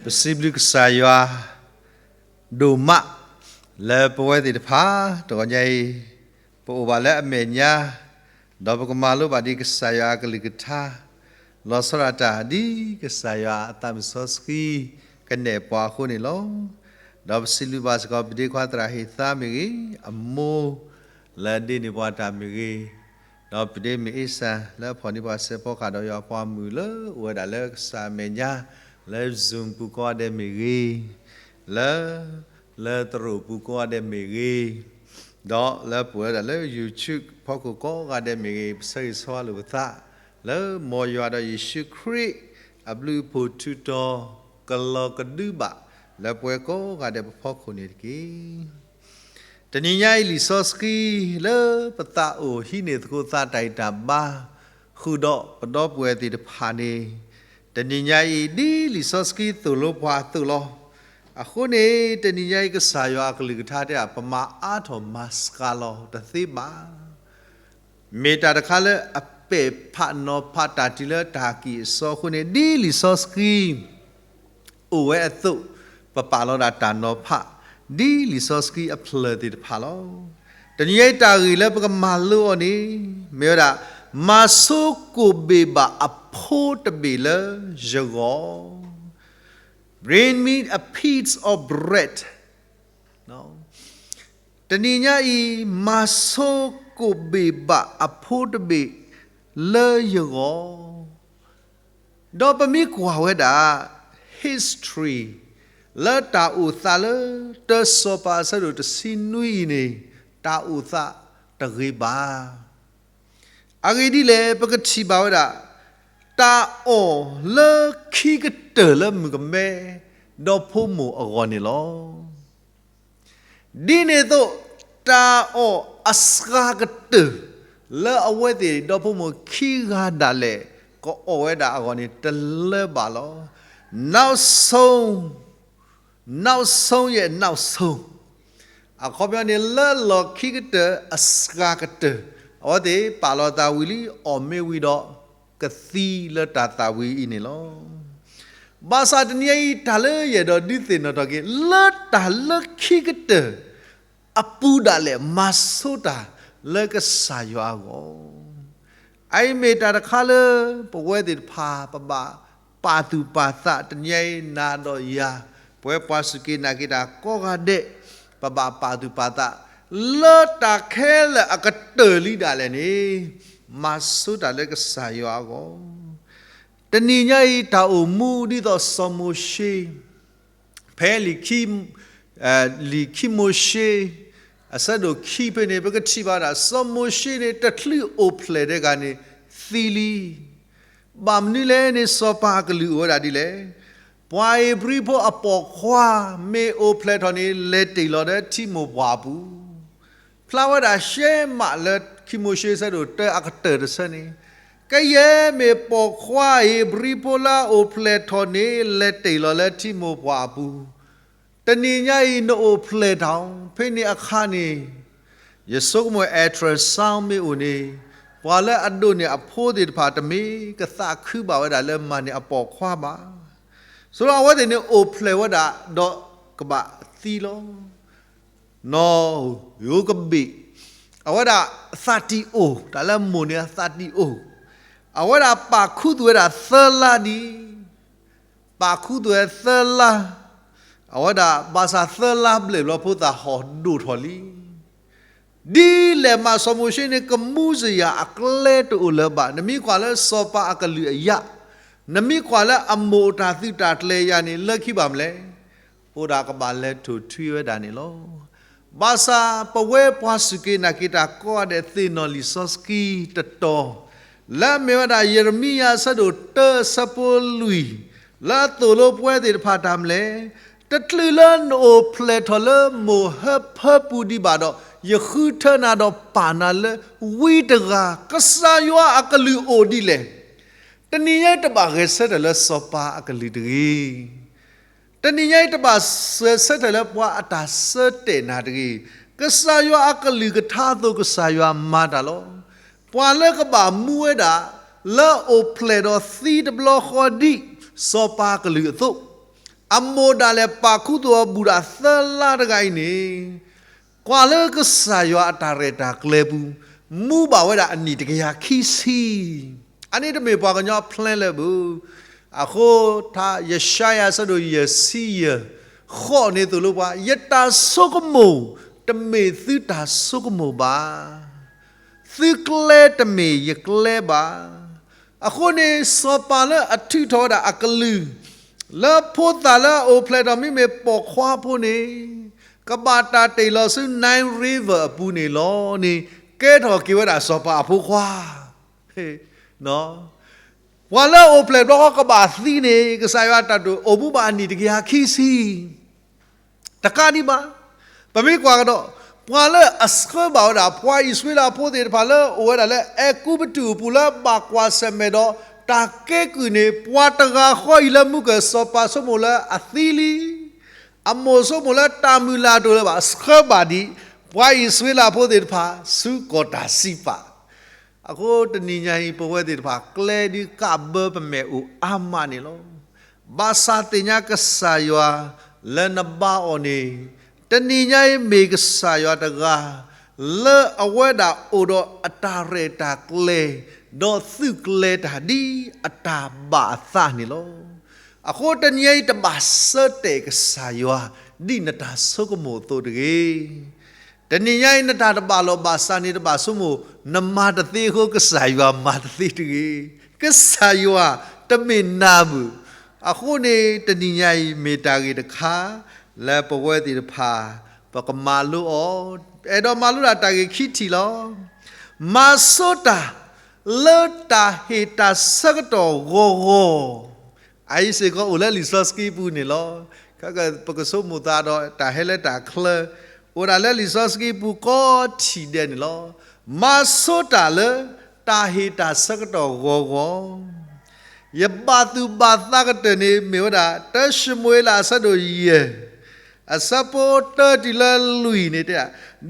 ပစံးဘျုးကစၢ်ယွၤဒိၣ်မး လၢပဝဲသ့ၣ်တဖၣ် တဂီၤညါအံၤ ပအိၣ်ဘၣ်လၢအမဲာ်ညါ ဒီးပကမၤလိဘၣ်ဒ်ကစၢ်ယွၤအကလုၢ်ကထါ လီၤဆီဒၣ်တၢ် ဒ်ကစၢ်ယွၤအသးမုၢ်စီဆှံကနဲၣ်ပှၤအဃိန့ၣ်လီၤ. ဒီးပစံးဘျုးဘၣ်စ့ၢ်ကီး ပဒ့ခွါသရၣ်ဟ့ၣ်သါမ့ၢ်ဂ့ၤ, အမိၢ်လၢဒ့န့ၢ်ပှၤတၢ်မ့ၢ်ဂ့ၤ, ဒီးပဒ့မ့ၢ်အ့စၢ် လၢအဖီၣ်န့ၢ်ပှၤစဲးဖီကဟၣ် ဒီးယွၤပှၤမုၣ်လၢအိၣ်ဝဲဒၣ်လၢကစၢ်အမဲာ်ညါ လၢ Zoom ပူၤကိးဂၤဒဲးမ့ၢ်ဂ့ၤ, လၢ လၢသရိာ်ပူၤကိးဂၤဒဲးမ့ၢ်ဂ့ၤ, ဒီးလၢပဝဲဒၣ်လၢ YouTube ဖီခိၣ်ကိးဂၤဒဲးမ့ၢ်ဂ့ၤ, ပဆၢဂ့ၤဆၢဝါလိာ်ပသး လၢမ်ယွၤဒီးယ့ၣ်ၡူးခရံာ်အဘျုးအဖှိၣ်ထူးတီၤ ကလီၤကဒုဘၣ် လၢပဝဲကိးဂၤဒဲးပဖီခိၣ်န့ၣ်တက့ၢ်. တနံၤညါအံၤလံာ်စီဆှံ လၢပသးအိၣ်ဟံးန့ၢ်သကိးသးတၢ်ဂံၢ်တၢ်ဘါ ဃုာ်ဒီးပဒီပုၢ်ဝဲၢ်သ့ၣ်တဖၣ်န့ၣ်, တနံၤညါအံၤ ဒ်လံာ်စီဆှံသိၣ်လိပှၤအသိးလီၤ. အဃိန့ၣ် တနံၤညါအံၤ ကစၢ်ယွၤအကလုၢ်ကထါတဲဒၣ် ပမၤအါထီၣ်မၤစှၤလီၤတသ့ဘၣ်. မ့ၢ်တၢ်တခါလၢအပဲာ်ဖးနီၤဖးတၢ်တုၤလၢတၢ်ကံၢ်အစီအဃိန့ၣ် ဒ်လံာ်စီဆှံ အိၣ်ဝဲအသိး ပပာ်လီၤဒၣ်တၢ်နီၤဖး ဒ်လံာ်စီဆှံအဖျၢၣ်သ့ၣ်တဖၣ်လီၤ. တနံၤညါအံၤတၢ်ဂ့ၢ်လၢပကမၤလိအီၤန့ၣ် မ့ၢ်ဝဲဒၣ် မၤဆိကိၣ်ဘ့ၣ်ဘၣ်အဖိတဘ့ၣ်လၢယဂီၢ် Bring me a piece of bread. တနံၤညါအံၤ မၤဆိကိၣ်ဘ့ၣ်ဘၣ်အဖိတဘ့ၣ်လၢယဂီၢ်, ဒီးပမ့ၢ်ကွၢ်ဝဲဒၣ် history လၢတၢ်အိၣ်သးလၢ တၢစီၤပၤအဆၢဒိၣ်တဆံနွံအံၤန့ၣ် တၢ်အိၣ်သးတဂ့ၤဘၣ်. အဂ့ၢ်ဒ်လဲၣ် ပကထံၣ်ဘၣ်ဝဲဒၣ် တၢ်အီၣ်လၢခံကတၢၢ်လၢမုၣ်ကမဲ ဒီဖိမိၢ်အဂီၢ်န့ၣ်လီၤ. ဒ်န့ၣ်အသိး တၢ်အီၣ်အစှၤကတၢၢ် လၢအဝဲသ့ၣ်ဒီဖိမိၢ်ခံဂၤဒၣ်လဲာ် ကအီၣ်ဝဲဒၣ်အဂီၢ်န့ၣ် တလၢဘၣ်လီၤ. နောက်ဆုံး, နောက်ဆုံးရဲ့ နောက်ဆုံး အခီပညီန့ၣ် လၢလီၢ်ခံကတၢၢ်အစှၤကတၢၢ် အဝဲသ့ၣ်ပာ်လီၤသးဝံၤလံ အီၣ်မ့ၢ်ဝံၤဒီး ကသံလၢတၢ်သၣ်ဝံၤအံၤန့ၣ်လီၤ. ဘၣ်ဆၣ်တနံၤအံၤ တၢ်လၢယအဲၣ်ဒိးဒုးသ့ၣ်နီၣ်ထီၣ်က့ၤ လၢတၢ်လၢခံကတၢၢ် အပူၤဒၣ်လဲာ် မၤဆိတၢ်လၢကစၢ်ယွၤအဂီၢ်, အအံၤမ့ၢ်တၢ်တခါလၢ ပဝဲသ့ၣ်တဖၣ် ပဘၣ်ပာ်သူၣ်ပာ်သး တနံၤအံၤနၤဒီးယၤ ပဝဲပှၤစူၢ်က့ၤနာ်က့ၤတၢ်ကိးဂၤဒဲး ပဘၣ်ပာ်သူၣ်ပာ်သး လၢတၢ်ခဲလၢာ်အကတၢၢ်လံဒၣ်လဲာ်န့ၣ် မၤဆိတၢ်လၢကစၢ်ယွၤအဂီၢ်, တနံၤညါအံၤ တၢ်အိၣ်မူဒ်သိးစီၤမိၤၡ့ ဖဲ လံာ်ခံမိၤၡ့ အဆၢဒိၣ်ခံဖဲန့ၣ် ပကထံၣ်ဘၣ်ဒၣ် စီၤမိၤၡ့န့ၣ် တချုးအိၣ်ဖျဲၣ်တဂၤန့ၣ် သံလံ. ဘၣ်မနုၤလဲၣ်န့ၣ် စီၤပၤအကလုၢ်အိၣ်ဝဲဒၣ်ဒ်လဲၣ်, ပှၤဧ့ၤဘြံၤဖိအပိာ်ခွါ မ့ၢ်အိၣ်ဖျဲၣ်ထီၣ်န့ၣ် လဲၤတ့ၢ်လီၤလၢထံမိၢ်ပှၢ်အပူၤ, ဖျါဝဲဒၣ်ရှဲမးလၢခံမိၤၡ့ဆၢဒိၣ်တၢအကတၢၢ်တဆၢန့ၣ်, ကယဲၢ်မ့ၢ်ပိာ်ခွါဧ့ၤဘြံၤဖိလၢအအိၣ်ဖျဲၣ်ထီၣ်န့ၣ် လဲၤတ့ၢ်လီၤလၢထံမိၢ်ပှၢ်အပူၤ, တနံၤညါအံၤနအိၣ်ဖျဲၣ်ထီၣ် ဖဲန့ၣ်အခါန့ၣ် ယဆိကမိၣ် ultrasound မ့ၢ်အိၣ်န့ၣ် ပှၤလၢအဒိးန့ၢ်အဖိသ့ၣ်တဖၣ် တမ့ၢ်ကသးခုဘၣ်ဝဲဒၣ်လၢမၤန့ၢ်အပိာ်ခွါဘၣ်. ဆိလၢအဝဲသ့ၣ်န့ၣ်အိၣ်ဖျဲၣ်ဝဲဒၣ်ဒီးကဘၣ်သံလီၤ. နီၢ်ဧိၤကဘ့ၣ် အဝဲဒၣ်သးတံၢ်အိၣ် တၢ်လၢမိၢ်န့ၣ်အသးတံၢ်အိၣ်, အဝဲဒၣ်ပာ်ခူသူၣ်ဝဲဒၣ်သၢလါဒံး, ပာ်ခူသူၣ်ဝဲသၢလါ, အဝဲဒၣ်ဘၣ်ဆၣ်သၢလါဘျဲၣ်ဘျီဖိသၣ်ဟီၣ်ဒိၣ်ထီၣ်လံ. ဒ်လဲၣ်မးစီၤမိၤၡ့န့ၣ် ကမူစယၤအကျဲတအိၣ်လၢၤဘၣ်. နမ့ၢ်ကွၢ်လၢစီၤပၤအကလုၢ်အယၢ်, နမ့ၢ်ကွၢ်လၢအမိၢ်အတၢ်သုးတၢ်ကျဲၤယၤန့ၣ် လၢခံဘၣ်မနုၤလဲၣ်, အိၣ်ဒၣ်ကဘၣ်လဲၤထိၣ်ထွံဝဲဒၣ်န့ၣ်လီၤ. ဘၣ်ဆၣ်ပဝဲပှၤစူၢ်က့ၤနာ်က့ၤတၢ်ကိးဂၤဒဲးသ့ၣ်နီၣ်လံာ်စီဆှံတတီၤ လၢအမ့ၢ်ဝဲဒၣ်ယံးရမံယၤအဆၢဒိၣ်တၢအဆၢဖိလွံၢ်, လၢအသိၣ်လိပဝဲသ့ၣ်တဖၣ်တၢ်မနုၤလဲၣ်, တချုးလၢနအိၣ်ဖျဲၣ်ထီၣ်လၢမိၢ်ဟၢဖၢပူၤဒံးဘၣ်ဒီး ယဃုထၢနၤဒီးပာ်နၤလၢဝံတဂၤ, ကစၢ်ယွၤအကလုၢ်အိၣ်ဒ်လဲၣ်. တနံၤညါအံၤတဘၣ်ဂဲၤဆၢထၢၣ်လၢစီၤပၤအကလုၢ်တဂ့ၤ. တနံၤညါအံၤတဘၣ်ဂဲၤဆၢထၢၣ်လၢပှၤအတၢ်ဆၢတဲာ်နၤတဂ့ၤ. ကစၢ်ယွၤအကလုၢ်ကထါအသိး ကစၢ်ယွၤမၤတၢ်လီၤ. ပှၤလၢကဘၣ်မူဝဲဒၣ် လၢအအိၣ်ဖျဲၣ်ဒီးသံတဘျီဃီဒ် စီၤပၤကလုၢ်အသိး, အမိၢ်ဒၣ်လဲာ်ပာ်ခူသူၣ်အီၤဘူးဒၣ်သၢလါတဂၤအံၤန့ၣ် ကွၢ်လၢကစၢ်ယွၤအတၢ်ရဲၣ်တၢ်ကျဲၤပူၤ မူဘၣ်ဝဲဒၣ်အနံၣ်တကယၤခံဆံ. အန့ၣ်တမ့ၢ်ပှၤကညီ plan လၢၤဘၣ်. အဃိ ယၡါယၤအဆၢဒိၣ်ယဲၢ်ဆံယဲၢ် ဃိးန့ၣ်သိၣ်လိပှၤ, ယတၢ်ဆိကမိၣ် တမ့ၢ်သုတၢ်ဆိကမိၣ်ဘၣ်, သုကျဲတမ့ၢ်ယကျဲဘၣ်. အဃိန့ၣ် စီၤပၤလၢအထုးထီၣ်ဝဲဒၣ်အကလုၢ် လၢဖိသၣ်လၢအအိၣ်ဖျဲၣ်ထီၣ်မ့မ့ၢ်ပိာ်ခွါဖိန့ၣ် ကဘၣ်တၢ်တ့ၢ်လီၤဆူ Nile River အပူၤန့ၣ်လီၤန့ၣ် ကဲထီၣ်က့ၤဝဲဒၣ်စီၤပၤအဖိခွါ ပှၤလၢအအိၣ်ဖျဲၣ်ဘျီဃီကဘၣ်သံန့ၣ် ကစၢ်ယွၤတၢ်တိာ်အိၣ်မူဘၣ်အနံၣ်တကယၤခံဆံ တကးဒံးဘၣ်. ပမ့ၢ်ကွၢ်ကဒီး ပှၤလၢအဆှၢဘၣ်ဝဲဒၣ် ပှၤအံၣ်စရ့လးဖိသ့ၣ်တဖၣ်လၢအိၣ်ဝဲဒၣ်လၢအဲၤကူပတူးအပူၤလၢဘၣ်ကွၢ်ဆၢၣ်မဲာ်ဒီး တၢ်ကဲကုၢ်န့ၣ် ပှၤတဂၤဃီအံၤလၢမူကၢၢ်စီၤပၤဆိကမိၣ်လၢအသံလံ. အမိၢ်ဆိကမိၣ်လၢတၢ်မုၢ်လၢ်တအိၣ်လၢၤဘၣ် ဆှၢဘၣ်ဒံး ပှၤအံၣ်စရ့လးဖိသ့ၣ်တဖၣ် ဆူကီၢ်တၢ်စံးပာ် အဃိတနံၤညါအံၤ ပဝဲသ့ၣ်တဖၣ် ကျဲဒုးကးဘၢပမဲာ်အိၣ်အါမးန့ၣ်လီၤ. ဘၣ်ဆၣ်သ့ၣ်ညါကစၢ်ယွၤလၢနဘါအီၤန့ၣ် တနံၤညါအံၤမ့ၢ်ကစၢ်ယွၤတဂၤ လၢအဝဲဒၣ်အိၣ်ဒီးအတၢ်ရဲၣ်တၢ်ကျဲၤ ဒီးသုးကျဲၤတၢ်ဒ်အတၢ်ဘၣ်အသးန့ၣ်လီၤ. အဃိတနံၤညါအံၤတဘၣ်ဆၢတဲာ်ကစၢ်ယွၤ ဒ်နတၢ်ဆိကမိၣ်အသိးတဂ့ၤ. တနံၤညါအံၤ နတၢ်တဘၣ်လိာ်ဘၣ်စးန့ၣ် တဘၣ်ဆိကမိၣ် နမၤတသ့အဃိ ကစၢ်ယွၤမၤတသ့တဂ့ၤ. ကစၢ်ယွၤတမ့ၢ်နၤဘၣ်. အဃိန့ၣ် တနံၤညါအံၤမ့ၢ်တၢ်ဂ့ၢ်တခါ လၢပဝဲသ့ၣ်တဖၣ် ပကမၤလိအီၤ, အဲၣ်ဒိးမၤလိဒၣ်တၢ်ဂ့ၢ်ခံထံၣ်လီၤ. မၤဆိတၢ်လၢတၢ်ဟ့ၣ်တၢ်ဆၢကတီၢ်ဂီၤဂီၤ အအံၤစ့ၢ်ကီးအိၣ်လၢလံာ်စီဆှံပူၤန့ၣ်လီၤ. ပကဆိကမိၣ်သးဒီးတၢ်ဟဲလၢတၢ်ချၢ အိၣ်ဒၣ်လၢလံာ်စီဆှံပူၤကိးထံၣ်ဒဲးန့ၣ်လီၤ. မၤဆိတၢ်လၢတၢ်ဟ့ၣ်တၢ်ဆၢကတီၢ်ဂီၤဂီၤ ယဘၣ်သူၣ်ဘၣ်သးကတၢၢ်န့ၣ်မ့ၢ်ဝဲဒၣ် တၢၡမူၤအ့လးအဆၢဒိၣ်ယဲၢ် အဆၢဖိတၢတုၤလၢလွံၢ်န့ၣ်တဲ,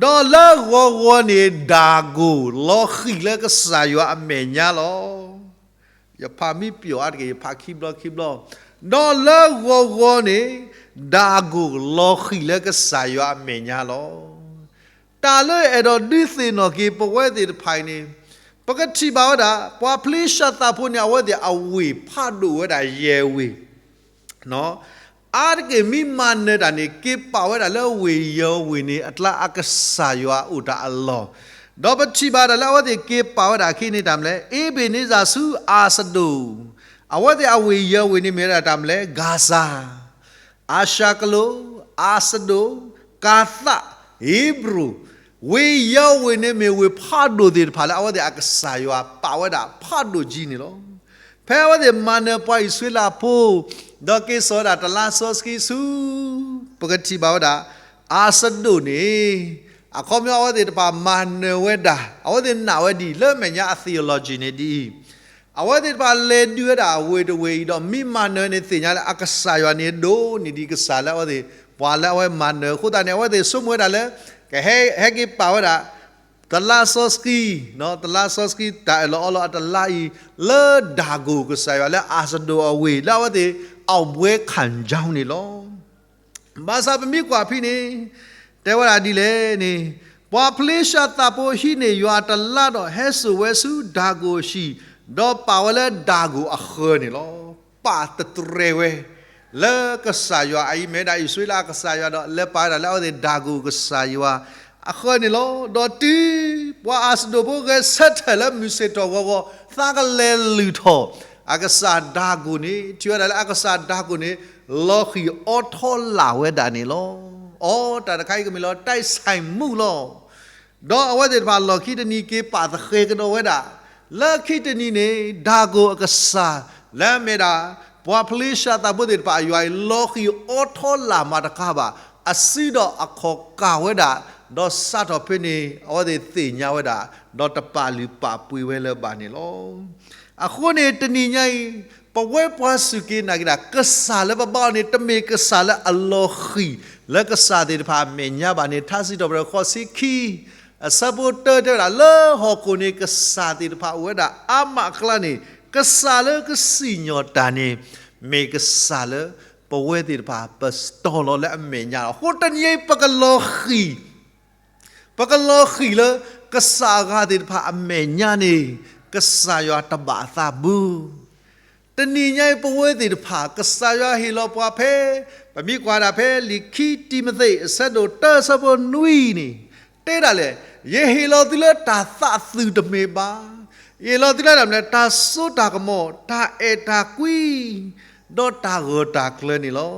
ဒီးလၢဂီၤဂီၤန့ၣ် ဒၢ်ကိၢ်လီၤဃံၤလၢကစၢ်ယွၤအမဲာ်ညါလီၤ. ယဖးမံပျီၣ်အါတက့ၢ် ယဖးခံဘျီခံဘျီ, ဒီးလၢဂီၤဂီၤန့ၣ် ဒၢ်ကိၢ်လီၤဃံၤလၢကစၢ်ယွၤအမဲာ်ညါလီၤ. တၢ်လၢအဲၣ်ဒိးဒုးသ့ၣ်နီၣ်က့ၤပဝဲသ့ၣ်တဖၣ်အံၤန့ၣ် ပကထံၣ်ဘၣ်ဝဲဒၣ် ပှၤဖလ့ၡၤသးဖိန့ၣ် အဝဲသ့ၣ်အဝ့ၢ်ဖးဒိၣ်ဝဲဒၣ်ယဲၢ်ဝ့ၢ် အါတက့ၢ်မ့ၢ်မၤနၢၤတၢ်န့ၣ် က့ၤပာ်ဝဲဒၣ်လၢဝ့ၢ်ယဲၢ်ဝ့ၢ်န့ၣ် အကျါအကစၢ်ယွၤအိၣ်တၢ်အလီၢ်, ဒီးပထံၣ်ဘၣ်ဒၣ်လၢအဝဲသ့ၣ်က့ၤပာ်ဝဲဒၣ်အခံန့ၣ်တၢ်မနုၤလဲၣ်, အ့ဘ့ၣ်န့စၢၣ်ဆူအၤစဒိၣ်, အဝဲသ့ၣ်အဝ့ၢ်ယဲၢ်ဝ့ၢ်န့ၣ်မ့ၢ်ဝဲဒၣ်တၢ်မနုၤလဲၣ်, ဂါဇာ, အၤၡၤကလိၣ်, အၤစဒိၣ်, ကၤသး, ဧ့ၤဘြိၣ်, ဝ့ၢ်ယဲၢ်ဝ့ၢ်န့ၣ်မ့ၢ်ဝ့ၢ်ဖးဒိၣ်သ့ၣ်တဖၣ်လၢ အဝဲသ့ၣ်အကစၢ်ယွၤပာ်ဝဲဒၣ်ဖးဒိၣ်ကၠံန့ၣ်လီၤ. ဖဲအဝဲသ့ၣ်မၤနၢၤပှၤအံၣ်စရ့လးဖိ ဒီးက့ၤစိာ်ဝဲဒၣ်တလါစီဆှံဆူ ပကထံၣ်ဘၣ်ဝဲဒၣ် အၤစဒိၣ်န့ၣ် အခီပညီအဝဲသ့ၣ်တဖၣ်မၤနၢၤဝဲဒၣ် အဝဲသ့ၣ်နာ်ဝဲဒ်အံၤ လၢအမဲာ်ညါအ theology န့ၣ်ဒ်အံၤ, အဝဲသ့ၣ်တဖၣ်လဲၤဒုးဝဲဒၣ်ဝ့ၢ်တဝ့ၢ်အံၤဒီး မ့ၢ်မၤနၢၤန့ၣ်သ့ၣ်ညါလၢအကစၢ်ယွၤန့ၣ်ဒိၣ်န့ၢ်ဒံးကစၢ်လၢအဝဲသ့ၣ် ပှၤလၢအဝဲမၤနၢၤအဃိသတးန့ၣ် အဝဲသ့ၣ်ဆိကမိၣ်ဝဲဒၣ်လၢ ကဟဲ ဟဲက့ၤပာ်ဝဲဒၣ် တလါစီဆှံ, တလါစီဆှံတၢ်အၢၣ်လီၤအီလီၤအတလါအံၤ လၢဒၢ်ကိၢ်ကစၢ်ယွၤလၢအၤစဒိၣ်အဝ့ၢ် လၢအဝဲသ့ၣ် အောင်ပွဲခံကြောင်း န့ၣ်လီၤ. ဘၣ်ဆၣ်ပမ့ၢ်ကွၢ်ဖဲန့ၣ် တဲဝဲဒၣ်ဒ်လဲၣ်န့ၣ်, ပှၤဖလ့ၡၤသးဖိဟံးန့ၢ်ယွၤအတလါဒီး ဟဲစိာ်ဝဲဆူဒၢ်ကိၢ်အဟံၣ်, ဒီးပာ်ဝဲလၢဒၢ်ကိၢ်အဃၢၤန့ၣ်လီၤ. ပာ်တတြဲၤဝဲ လၢကစၢ်ယွၤအအံၤ မ့ၢ်ဝဲဒၣ်အံၣ်စရ့လးအကစၢ်ယွၤဒီး လဲၤပာ်ဝဲဒၣ်လၢအဝဲသ့ၣ်ဒၢ်ကိၢ်ကစၢ်ယွၤအဃၢၤန့ၣ်လီၤ. ဒီးတုၤပှၤအၤစဒိၣ်ဖိဂဲၤဆၢထၢၣ်လၢမုၢ်ဆ့ၣ်ထီၣ်ဂီၤဂီၤ သးကလဲၤလုၢ်ထီၣ် အကစၢ်ဒၢ်ကိၢ်န့ၣ် ထံၣ်ဝဲဒၣ်လၢအကစၢ်ဒၢ်ကိၢ်န့ၣ် လီၤဃံၣ်အီထီလာ်ဝဲဒၣ်န့ၣ်လီၤ. အီ တၢ်တခါအံၤကမ့ၢ်လီၤ တၢ်ဆဲးမူလီၤ. ဒီးအဝဲသ့ၣ်တဖၣ်လီၢ်ခံတနံၤက့ၤပာ်သဃဲၤကဒီးဝဲဒၣ်, လၢခံတနံၤန့ၣ် ဒၢ်ကိၢ်အကစၢ် လၢအမ့ၢ်ဒၣ် ပှၤဖလ့ၡၤသးဖိသ့ၣ်တဖၣ်အယွၤအံၤ လီၤဃံၣ်အီထီလာ်မးတကးဘၣ်, အစုဒီးအခီၣ်ကၢ်ဝဲဒၣ်, ဒီးစးထီၣ်ဖဲန့ၣ် အဝဲသ့ၣ်သ့ၣ်ညါဝဲဒၣ်, ဒီးတပာ်လုၢ်ပာ်ပှ့ၤဝဲလၢၤဘၣ်န့ၣ်လီၤ. အဃိန့ၣ်တနံၤညါအံၤ ပဝဲပှၤစူၢ်က့ၤနာ်က့ၤတၢ် ကစၢ်လၢပဘါအီၤန့ၣ် တမ့ၢ်ကစၢ်လၢအလီၤဃံၣ် လၢကစၢ်သ့ၣ်တဖၣ်အမဲာ်ညါဘၣ်န့ၣ် ထါစံးထီၣ်ပတြၢၤဃိးဆံခံ အဆၢဖိတၢတဲဝဲဒၣ် လၢဟီၣ်ခိၣ်န့ၣ် ကစၢ်သ့ၣ်တဖၣ်အိၣ်ဝဲဒၣ်အါမးအကျါန့ၣ် ကစၢ်လၢကစံၣ်ညီၣ်တၢ်န့ၣ် မ့ၢ်ကစၢ်လၢ ပဝဲသ့ၣ်တဖၣ် ပစတီၤလီၤလၢအမဲာ်ညါလီၤ. အဃိတနံၤအံၤ ပကလီၤဃံၤ ပကလီၤဃံၤလၢ ကစၢ်အဂၤသ့ၣ်တဖၣ်အမဲာ်ညါန့ၣ် ကစၢ်ယွၤတဘၣ်အသးဘၣ်. တနံၤညါအံၤ ပဝဲသ့ၣ်တဖၣ် ကစၢ်ယွၤဟ့ၣ်လီၤပှၤဖဲ ပမ့ၢ်ကွၢ်ဒၣ်ဖဲလံာ်ခံတံၤမသ့း အဆၢဒိၣ်တၢအဆၢဖိနွံန့ၣ် တဲဒၣ်လဲၣ်, ယဟ့ၣ်လီၤသုလၢတၢ်သးသုးတမ့ၢ်ဘၣ်. ယဟ့ၣ်လီၤသုလၢတၢ်မနုၤလဲၣ်, တၢ်စိတၢ်ကမီၤ, တၢ်အဲၣ်တၢ်ကွံ ဒီးတၢ်ဂၢၢ်တၢ်ကျၢၤန့ၣ်လီၤ.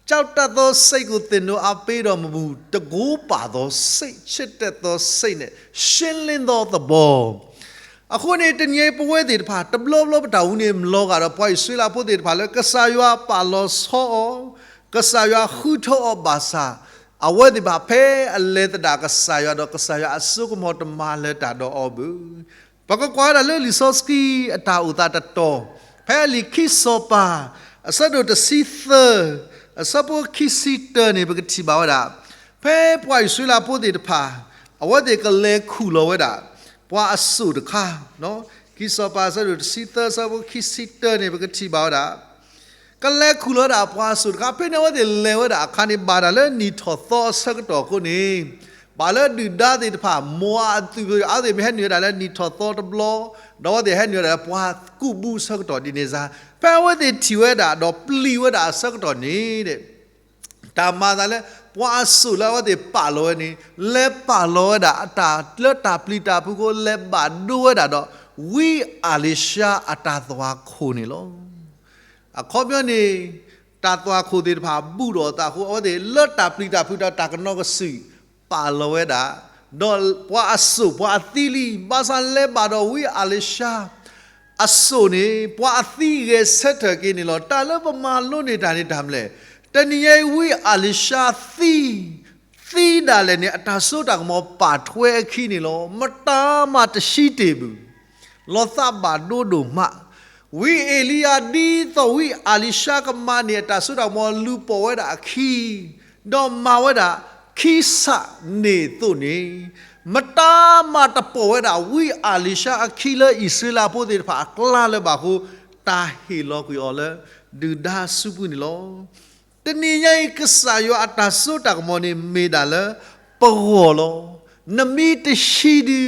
ကျောက်တက်သောစိတ်ကို သင်တို့အားပေးတော်မမူ၊ တန်ခိုးပာ်သောစိတ်, ချစ်တတ်သောစိတ်နှင့် ရှင်းလင်းသောသဘော. အဃိန့ၣ် တနံၤအံၤပဝဲသ့ၣ်တဖၣ် တဘျီဘျီပတၢ်အိၣ်မူန့ၣ် မ်လီၤဂာ်ဒီးပှၤအံၣ်စရ့လးဖိသ့ၣ်တဖၣ်လၢ ကစၢ်ယွၤပာ်လီၤဆီအီၤ, ကစၢ်ယွၤဃုထၢအီၤဘၣ်ဆၣ်, အဝဲသ့ၣ်တဖၣ်ဖဲအလဲၤသဒၣ်ကစၢ်ယွၤဒီး ကစၢ်ယွၤအစိကမီၤတမၤလၢၤတၢ်ဒီးအီၤဘၣ်. ပကကွၢ်ဝဲဒၣ်လၢလံာ်စီဆှံအတၢ်အိၣ်သးတတီၤ, ဖဲလံာ်ခံစီၤပၤ အဆၢဒိၣ်တဆံသၢ အဆၢဖိခံဆံတၢန့ၣ် ပကထံၣ်ဘၣ်ဝဲဒၣ်, ဖဲပှၤအံၣ်စရ့လးဖိသ့ၣ်တဖၣ် အဝဲသ့ၣ်ကလဲၤခူၣ်လီၤဝဲဒၣ် ပှၤအစိၣ်တခါ, ခံစီၤပၤအဆၢဒိၣ်တဆံသၢ အဆၢဖိခံဆံတၢန့ၣ် ပကထံၣ်ဘၣ်ဝဲဒၣ် ကလဲၤခူၣ်လီၤဝဲဒၣ်ပှၤအစိၣ်တခါ, ဖဲန့ၣ်အဝဲသ့ၣ်လဲၤဝဲဒၣ်အခါန့ၣ် ဘၣ်တၢ်လၢနံၣ်ထီၣ်သီအဆၢကတီၢ်အဃိန့ၣ်, ဘၣ်လၢဒုၣ်ဒါသ့ၣ်တဖၣ် မိၤအၤအသုး အဝဲသ့ၣ်မ့ၢ်ဟဲနုာ်ဝဲဒၣ်လၢနံၣ်ထီၣ်သီတဘျီ, ဒီးအဝဲသ့ၣ်ဟဲနုာ်ဝဲဒၣ်လၢပှၤကူးဘူးအဆၢကတီၢ်ဒ်န့ၣ်စ့ၢ်, ဖဲအဝဲသ့ၣ်ထံၣ်ဝဲဒၣ်ဒီးပျံၤဝဲဒၣ်အဆၢကတီၢ်န့ၣ် တၢ်မၤအသးလၢ ပှၤအစိၣ်လၢအဝဲသ့ၣ်ပာ်လီၤဝဲန့ၣ် လဲၤပာ်လီၤဝဲဒၣ်အတၢ်လၢတၢ်ပျံၤတၢ်ဖုးအဃိ လဲၤဘၣ်ဒိဝဲဒၣ်ဒီး ဝံအၤလံၤၡါအတၢ်သွၣ်ခိၣ်န့ၣ်လီၤ. အခီပညီန့ၣ် တၢ်သွၣ်ခိၣ်သ့ၣ်တဖၣ်ဘူးဒီးအသးအဃိ အဝဲသ့ၣ်လၢတၢ်ပျံၤတၢ်ဖုးဒီးတၢ်ကနိးကစုာ် ပာ်လီၤဝဲဒၣ်, ဒီးပှၤအစိၣ်ပှၤအသံလံ, ဘၣ်ဆၣ်လဲၤဘၣ်ဒီးဝံအၤလံၤၡါ အစိၣ်န့ၣ် ပှၤအသံဂဲၤဆၢထၢၣ်က့ၤန့ၣ်လီၤ. တၢ်လၢပမၤလိန့ၢ်တၢ်န့ၣ်တၢ်မနုၤလဲၣ်, တနံၤညါအံၤ ဝံအၤလံၤၡါသံ, သံဒၣ်လဲာ်န့ၣ် အတၢ်စိတၢ်ကမီၤပာ်ထွဲအခံန့ၣ်လီၤ. မတၤမးတဆံတ့ၢ်ဘၣ်. လီၤသးဘၣ်ဒိဒိၣ်မး, ဝံအ့လံယၤ ဒ်သိးဝံအၤလံၤၡါကမၤန့ၢ်အတၢ်စိတၢ်ကမီၤ လူၤပိာ်ဝဲဒၣ်အခံ ဒီးမၤဝဲဒၣ်ခံစးန့ၣ်အသိးန့ၣ်, မတၤမးတပိာ်ဝဲဒၣ် ဝံအၤလံၤၡါအခံလၢအံၣ်စရ့လးဖိသ့ၣ်တဖၣ်အကျါလၢၤဘၣ်အဃိ, တၢ်ဟ့ၣ်လီၤကွံာ်အီၤလၢ ဒုၣ်ဒါအစုပူၤန့ၣ်လီၤ. တနံၤညါအံၤ ကစၢ်ယွၤအတၢ်စိတၢ်ကမီၤန့ၣ် မ့ၢ်ဒၣ်လၢပဂီၢ်လီၤ. နမ့ၢ်တဆံဒု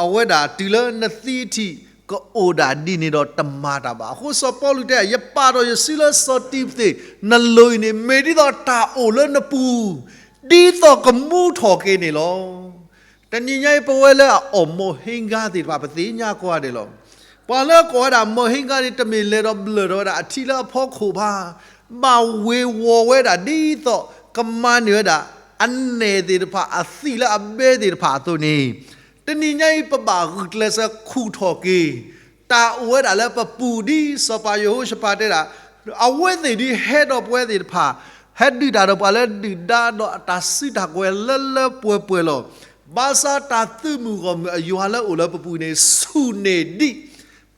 အဝဲဒၣ်တုၤလၢနသံအထံး ကအိၣ်ဒၣ်ဒ်န့ၣ်ဒီးတမၤတၢ်ဘၣ်. အဃိစီၤပီလူးတဲ ယပာ်ထီၣ်ယစုလၢစီၤတံၤမသ့း နလိၤအံၤန့ၣ် မ့ၢ်ဒ်သိးတၢ်အိၣ်လၢနပူၤ ဒ်သိးကမူထီၣ်က့ၤန့ၣ်လီၤ. တနံၤညါအံၤ ပဝဲလၢအအီၣ်မိၢ်ဟ့ဂါသ့ၣ်တဖၣ် ပသ့ၣ်ညါကိးဂၤဒဲးလီၤ. ပှၤလၢအကိးဝဲဒၣ်မိၢ်ဟ့ဂါန့ၣ် တမ့ၢ်လဲၤဒီးဘျၢၣ်ထီၣ်ဝဲဒၣ်အထံလၢအဖီခိၣ်ဘၣ်, ဘၣ်ဝ့ၤဝီၤဝဲဒၣ်ဒ်သိး ကမၤန့ၢ်ဝဲဒၣ် အနဲၣ်သ့ၣ်တဖၣ် အသံၣ်လၢအဘဲသ့ၣ်တဖၣ်အသိးန့ၣ်, တနံၤညါအံၤ ပဘၣ်ဂုာ်ကျဲးစၢးခူၣ်ထီၣ်က့ၤ တၢ်အိၣ်ဝဲဒၣ်လၢပပူၤ ဒ်စီၤပၤယဟိၤၡဖးတဲဒၣ်, အဝဲသ့ၣ်ဒုးဟဲဒီးပဝဲသ့ၣ်တဖၣ် ဟဲဒုးတၢ်ဒီးပှၤလၢဒုၣ်ဒါဒီးအတၢ်စုတၢ်ကဝဲၤလၢလၢပှဲၤပှဲၤလီၤ. ဘၣ်ဆၣ်တၢ်သုးမုၢ်ဂီၢ်မုၢ်အယွၤလၢအိၣ်လၢပပူၤန့ၣ် ဆူၣ်န့ၢ်ဒံး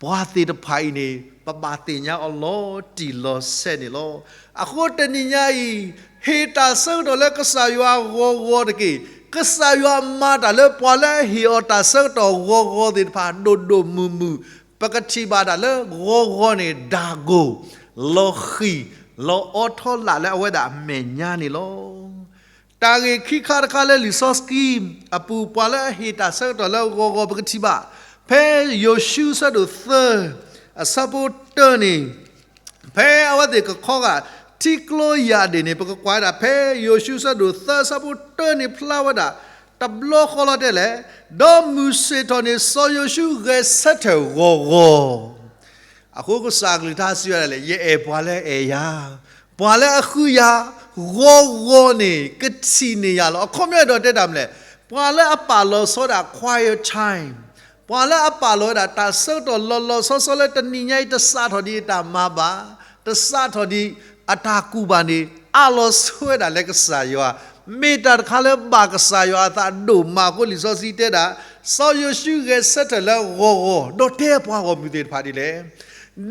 ပှၤသ့ၣ်တဖၣ်အံၤန့ၣ် ပဘၣ်သ့ၣ်ညါအီၤလီၤတံၢ်လီၤဆဲးန့ၣ်လီၤ. အဃိတနံၤညါအံၤ ဟ့ၣ်တၢ်ဆၢကတီၢ်လၢကစၢ်ယွၤဂီၤဂီၤတက့ၢ်. ကစၢ်ယွၤမၤတၢ်လၢပှၤလၢအဟ့ၣ်အီၤတၢ်ဆၢကတီၢ်ဂီၤဂီၤသ့ၣ်တဖၣ် ဒိၣ်ဒိၣ်မုၢ်မုၢ် ပကထံၣ်ဘၣ်တၢ်လၢဂီၤဂီၤန့ၣ် ဒၣ်ကိၢ် လီၤဃံၢ် လီၤအီထီလာ်လၢအဝဲဒၣ်အမဲာ်ညါန့ၣ်လီၤ. တၢ်ဂ့ၢ်ခံခါတခါလၢလံာ်စီဆှံအပူၤ ပှၤလၢအဟ့ၣ်တၢ်ဆၢကတီၢ်လၢဂီၤဂီၤ ပကထံၣ်ဘၣ် ဖဲယိၤၡူအဆၢဒိၣ်သၢ အဆၢဖိတၢန့ၣ် ဖဲအဝဲသ့ၣ်ကခီဂာ် ထံကျိယၢ်ဒၣ်န့ၣ် ပကကွၢ်ဝဲဒၣ် ဖဲယိၤၡူအဆၢဒိၣ်သၢ အဆၢဖိတၢန့ၣ်ဖျါဝဲဒၣ် တဘျီဃီလီၤတဲလဲၣ်, ဒီးမုၢ်ဆ့ၣ်ထီၣ်န့ၣ် စီၤယိၤၡူဂဲၤဆၢထၢၣ်ဂီၤဂီၤ အဃိကစၢ်အကလုၢ်ကထါစံးဝဲဒၣ်လၢ ယအဲၣ်ပှၤလၢအအဲၣ်ယၤ, ပှၤလၢအဃုယၤ ဂီၤဂီၤန့ၣ် ကထံၣ်န့ၢ်ယၤလီၤ. အခီပညီအဲၣ်ဒိးတဲတၢ်မနုၤလဲၣ်, ပှၤလၢအပာ်လီၤဆီဒၣ် quiet time, ပှၤလၢအပာ်လီၤဝဲဒၣ်တၢ်ဆၢကတီၢ်လီၤလီၤဆီဆီလၢတနံၤညါအံၤ တစးထီၣ်ဒံးအတၢ်မၤဘၣ်, တစးထီၣ်ဒံးအတၢ်ကူၣ်ဘၣ်န့ၣ် အးလီၤဆိဝဲဒၣ်လၢကစၢ်ယွၤ, မ့ၢ်တၢ်တခါလၢဘၣ်ကစၢ်ယွၤအသးဒိၣ်မးအဃိ လံာ်စီဆှံတဲဒၣ် စီၤယိၤၡူဂဲၤဆၢထၢၣ်လၢဂီၤဂီၤ ဒီးတဲပှၤဂီၢ်မုၢ်သ့ၣ်တဖၣ်ဒ်လဲၣ်,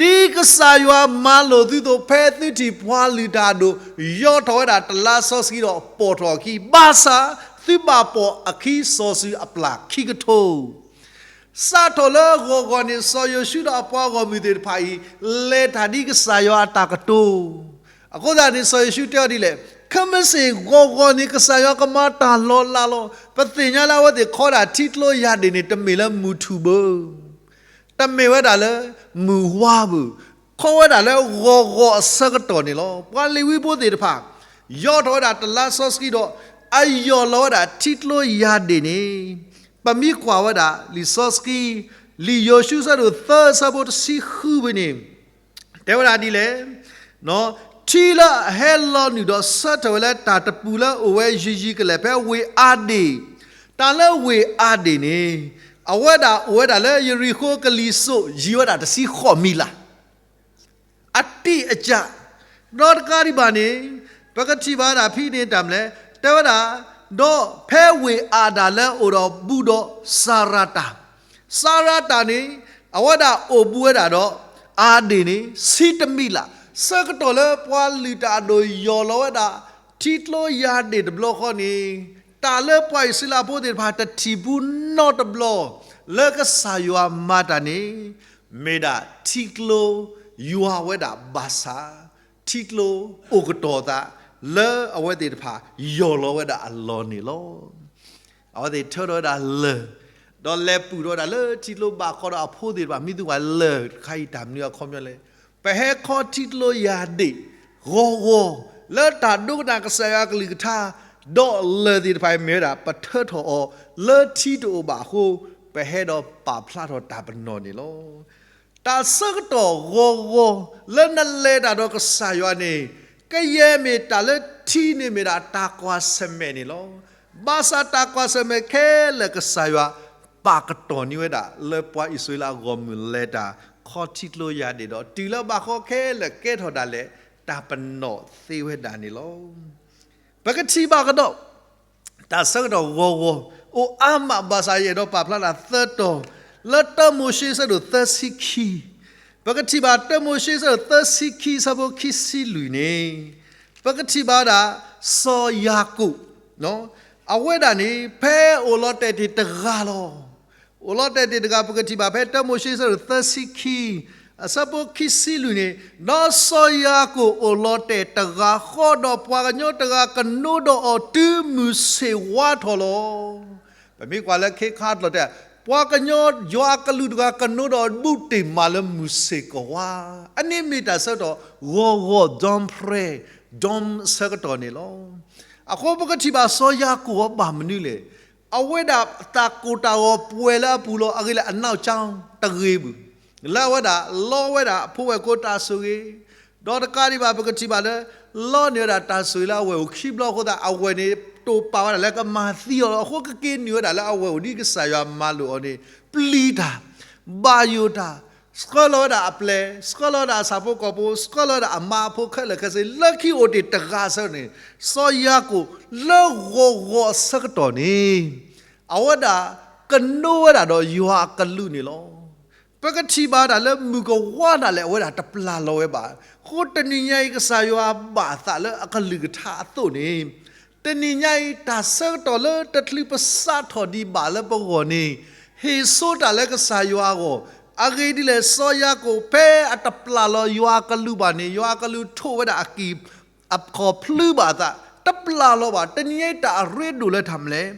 ဒ်ကစၢ်ယွၤမၤလိာ်သုသိး ဖဲသုထံၣ်ပှၤလုၢ်တၢ်အဒိၣ် ယီၤထီၣ်ဝဲဒၣ်တလါစီဆှံဒီးပိာ်ထီၣ်အခံ, ဘၣ်ဆၣ် သုဘၣ်ပိာ်အခံစီၤစုၤအပျၢ်ခံကထိ စးထီၣ်လၢဂီၤဂီၤန့ၣ် စီၤယိၤၡူဒီးအပှၤဂီၢ်မုၢ်သ့ၣ်တဖၣ်အံၤ လဲၤတၢ်ဒ်ကစၢ်ယွၤအတၢ်ကတိၤ, အဃိသတးန့ၣ် စီၤယိၤၡူတဲအီၤဒ်လဲၣ်, ခဲမုၢ်ဆ့ၣ်ဂီၤဂီၤန့ၣ် ကစၢ်ယွၤကမၤတၢ်လီၤလးလီၤ. ပသ့ၣ်ညါလၢအဝဲသ့ၣ်ခီဒၣ်ထံကျိယၢ်ဒ့ၣ်န့ၣ် တမ့ၢ်လၢမုၢ်ထူၣ်ဘၢ တမ့ၢ်ဝဲဒၣ်လၢမုၢ်ဝါဘၢၣ်, ခီဝဲဒၣ်လၢဂီၤဂီၤအဆၢကတီၢ်န့ၣ်လီၤ. ပှၤလ့ၤဝံဖိသ့ၣ်တဖၣ် ယီၤထီၣ်ဝဲဒၣ်တလါစီဆှံဒီး အယီၢ်လီၤဝဲဒၣ်ထံကျိယၢ်ဒ့ၣ်န့ၣ်, ပမ့ၢ်ကွၢ်ဝဲဒၣ်လံာ်စီဆှံ, လံာ်ယိၤၡူအဆၢဒိၣ်သၢအဆၢဖိတဆံဃုဖဲန့ၣ် တဲဝဲဒၣ်ဒ်လဲၣ်, ထံလၢအဟဲလီၤနုာ်ဒီးဆၢထၢၣ်ဝဲလၢတၢ်တပူၤလၢအအိၣ်ဝဲယံၤယံၤကလဲာ်ဖဲဝ့ၢ်အၤဒ့ၣ်, တၢ်လၢဝ့ၢ်အၤဒ့ၣ်န့ၣ် အဝဲဒၣ်အိၣ်ဝဲဒၣ်လၢယရံၣ်ဃိၤကလံၤစိး ယံၤဝဲဒၣ်တဆံဃိးမံၤလး အတံၢ်အစၢ်, ဒီးတကးဒံးဘၣ်န့ၣ် ပကထံၣ်ဘၣ်ဝဲဒၣ်ဖဲန့ၣ်တၢ်မနုၤလဲၣ်, တဲဝဲဒၣ်, ဒီးဖဲဝ့ၢ်အၤဒ့ၣ်လၢအအိၣ်ဒီးဘူးဒီးစၤရတၢ်, စၤရတၢ်န့ၣ် အဝဲဒၣ်အိၣ်ဘူးဝဲဒၣ်ဒီး အၤဒ့ၣ်န့ၣ် ဆံတမံၤလး, ဆၢကတီၢ်လၢပှၤလုၢ်တၢ်အဒိၣ်ယီၢ်လီၤဝဲဒၣ် ထံကျိယၢ်ဒ့ၣ်တဘျီဃီန့ၣ်, တၢ်လၢပှၤအံၣ်စရ့လးဖိသ့ၣ်တဖၣ်တထံၣ်ဘူးနီတဘျီ လၢကစၢ်ယွၤမၤတၢ်န့ၣ် မ့ၢ်ဒၣ်ထံကျိယွၤဝဲဒၣ်ဘၣ်ဆၣ်, ထံကျိအိၣ်ကတီၤသး လၢအဝဲသ့ၣ်တဖၣ်ယီၢ်လီၤဝဲဒၣ်အလီၢ်န့ၣ်လီၤ. အဝဲသ့ၣ်ထၢထီၣ်ဝဲဒၣ်လၢၢ်, ဒီးလဲၤပူၣ်ထီၣ်ဝဲဒၣ်လၢထံကျိဘၣ်ဃီဒီးအဖိသ့ၣ်တဖၣ် မ့ၢ်သ့ၣ်ညါလၢၢ်တခါအံၤတၢ်မနုၤအခီပညီလဲၣ်, ပဟဲခီထံကျိယၢ်ဒ့ၣ် ဂီၤဂီၤ လၢတၢ်ဒိကနၣ်ကစၢ်ယွၤအကလုၢ်ကထါ, ဒီးလၢၢ်သ့ၣ်တဖၣ်အံၤမ့ၢ်ဝဲဒၣ် ပထၢထီၣ်အီၤလၢထံတအိၣ်ဘၣ်အဃိ, ပဟဲဒီးပာ်ဖျါထီၣ်တၢ်ပနီၣ်န့ၣ်လီၤ. တၢ်ဆၢကတီၢ်ဂီၤဂီၤလၢနလဲၤတၢ်ဒီးကစၢ်ယွၤန့ၣ်, ကယဲၢ်မ့ၢ်တၢ်လၢထံန့ၣ်မ့ၢ်ဒၣ်တၢ်ကွၢ်ဆၢၣ်မဲာ်န့ၣ်လီၤ. ဘၣ်ဆၣ်တၢ်ကွၢ်ဆၢၣ်မဲာ်ခဲလၢာ်ကစၢ်ယွၤ ပာ်ကတီၢ်န့ၢ်ဝဲဒၣ် လၢပှၤအံၣ်စရ့လးအဂီၢ်မုၢ်လဲၤတၢ် ခီထံကျိယၢ်ဒ့ၣ်ဒီး တုၤလၢဘၣ်ဃီခဲလၢာ်ကဲထီၣ်ဒၣ်လဲာ် တၢ်ပနီၣ်သ့ဝဲဒၣ်န့ၣ်လီၤ. ပကထံၣ်ဘၣ်ကဒီး တၢ်ဆၢကတီၢ်ဂီၤဂီၤ အိၣ်အါမးဘၣ်ဆၣ် ယအဲၣ်ဒိးပာ်ဖျါဒၣ်သၢတီၤ လၢတၢမိၤၡ့အဆၢဒိၣ်သၢဆံခံ, ပကထံၣ်ဘၣ်တၢမိၤၡ့အဆၢဒိၣ်သၢဆံခံ အဆၢဖိခံဆံလွံၢ်န့ၣ်, ပကထံၣ်ဘၣ်ဝဲဒၣ် စီၤယၤကိာ်, အဝဲဒၣ်န့ၣ် ဖဲအိၣ်လီၤတဲာ်တ့ၢ်တဂၤလီၤ. အိၣ်လီၤတဲာ်တ့ၢ်တဂၤ ပကထံၣ်ဘၣ်ဖဲတၢမိၤၡ့အဆၢဒိၣ်သၢဆံခံ အဆၢဖိခံဆံလွံၢ်န့ၣ်, ဒီးစီၤယၤကိာ်အိၣ်လီၤတဲာ်တဂၤဃီဒီးပှၤကညီတဂၤကနိဒီးအီၤတုၤမုၢ်ဆ့ၣ်ဝါထီၣ်လီၤ. ပမ့ၢ်ကွၢ်လၢခဲခါတလီၤတဲာ်, ပှၤကညီယွၤအကလူးတဂၤကနိဒီးအီၤဘူးတ့ၢ်မးလၢမုၢ်ဆ့ၣ်ကဝါ, အန့ၣ်မ့ၢ်တၢ်ဆၢကတီၢ်ဂီၤဂီၤ dawn prayer, dawn ဆၢကတီၢ်န့ၣ်လီၤ. အဃိပကထံၣ်ဘၣ်စီၤယၤကိာ်အီၤဘၣ်မနုၤလဲၣ်, အဝဲဒၣ်သးကိၢ်တၢ်ဂီၤပှဲၤလၢအပူၤလီၤ. အဂ့ၢ်လၢအနောက်ကျောင်းတဂ့ၤဘၣ်, လၢအဝဲဒၣ်လီဝဲဒၣ်အဖိဝဲၢ်ကိတၢ်ဆိၣ်ဂ့ၤ, ဒီးတကးဒံးဘၣ် ပကထံၣ်ဘၣ်လၢ လီန့ၢ်ဝဲဒၣ်တၢ်ဆိၣ်ဂ့ၤလၢအဝဲၢ်အိၣ်ခံဘျီအဃိသတး အဝဲၢ်န့ၣ်တိာ်ပာ်ဝဲဒၣ်လၢကမၤသံအီၤလီၤ. အဃိကက့ၤနုာ်ဝဲဒၣ်လၢအဝဲၢ်အိၣ်ဒ်ကစၢ်ယွၤမၤလိာ်အီၤန့ၣ် ပျံၤတၢ်, ဘၣ်ယိၣ်တၢ်, ဆှၢလီၤဝဲဒၣ်အပျဲၢ်, ဆှၢလီၤဝဲဒၣ်အဆၣ်ဖိကီၢ်ဖိ, ဆှၢလီၤဝဲဒၣ်အမါအဖိခဲလၢာ်ခဲဆ့ လၢခံအိၣ်တ့ၢ်တဂၤဆၢန့ၣ်, စီၤယၤကိာ်လၢဂီၤဂီၤအဆၢကတီၢ်န့ၣ် အဝဲဒၣ်ကနိဝဲဒၣ်ဒီးယွၤအကလူးန့ၣ်လီၤ. ပကထံၣ်ဘၣ်ဒၣ်လၢမုၢ်ကဝါဒၣ်လဲာ် အဝဲဒၣ်တပျၢ်လီၤဝဲဘၣ်. အဃိတနံၤညါအံၤ ကစၢ်ယွၤဘၣ်အသးလၢအကလုၢ်ကထါအသိးန့ၣ်, တနံၤညါအံၤ တၢ်ဆၢကတီၢ်လၢတချုးပစးထီၣ်ဒံးဘၣ်လၢပဂီၢ်န့ၣ်, ဟ့ၣ်ဆိတၢ်လၢကစၢ်ယွၤအဂီၢ်, အဂ့ၢ်ဒ်လဲၣ် စီၤယၤကိာ်ဖဲအတပျၢ်လီၤယွၤအကလူးဘၣ်န့ၣ် ယွၤအကလူးထိးဝဲဒၣ်အကံၢ် အခီၣ်ဖျုးဘၣ်အသး, တပျၢ်လီၤဘၣ်. တနံၤညါအံၤ တၢ်အရ့ဒိၣ်လၢတၢ်မနုၤလဲၣ်,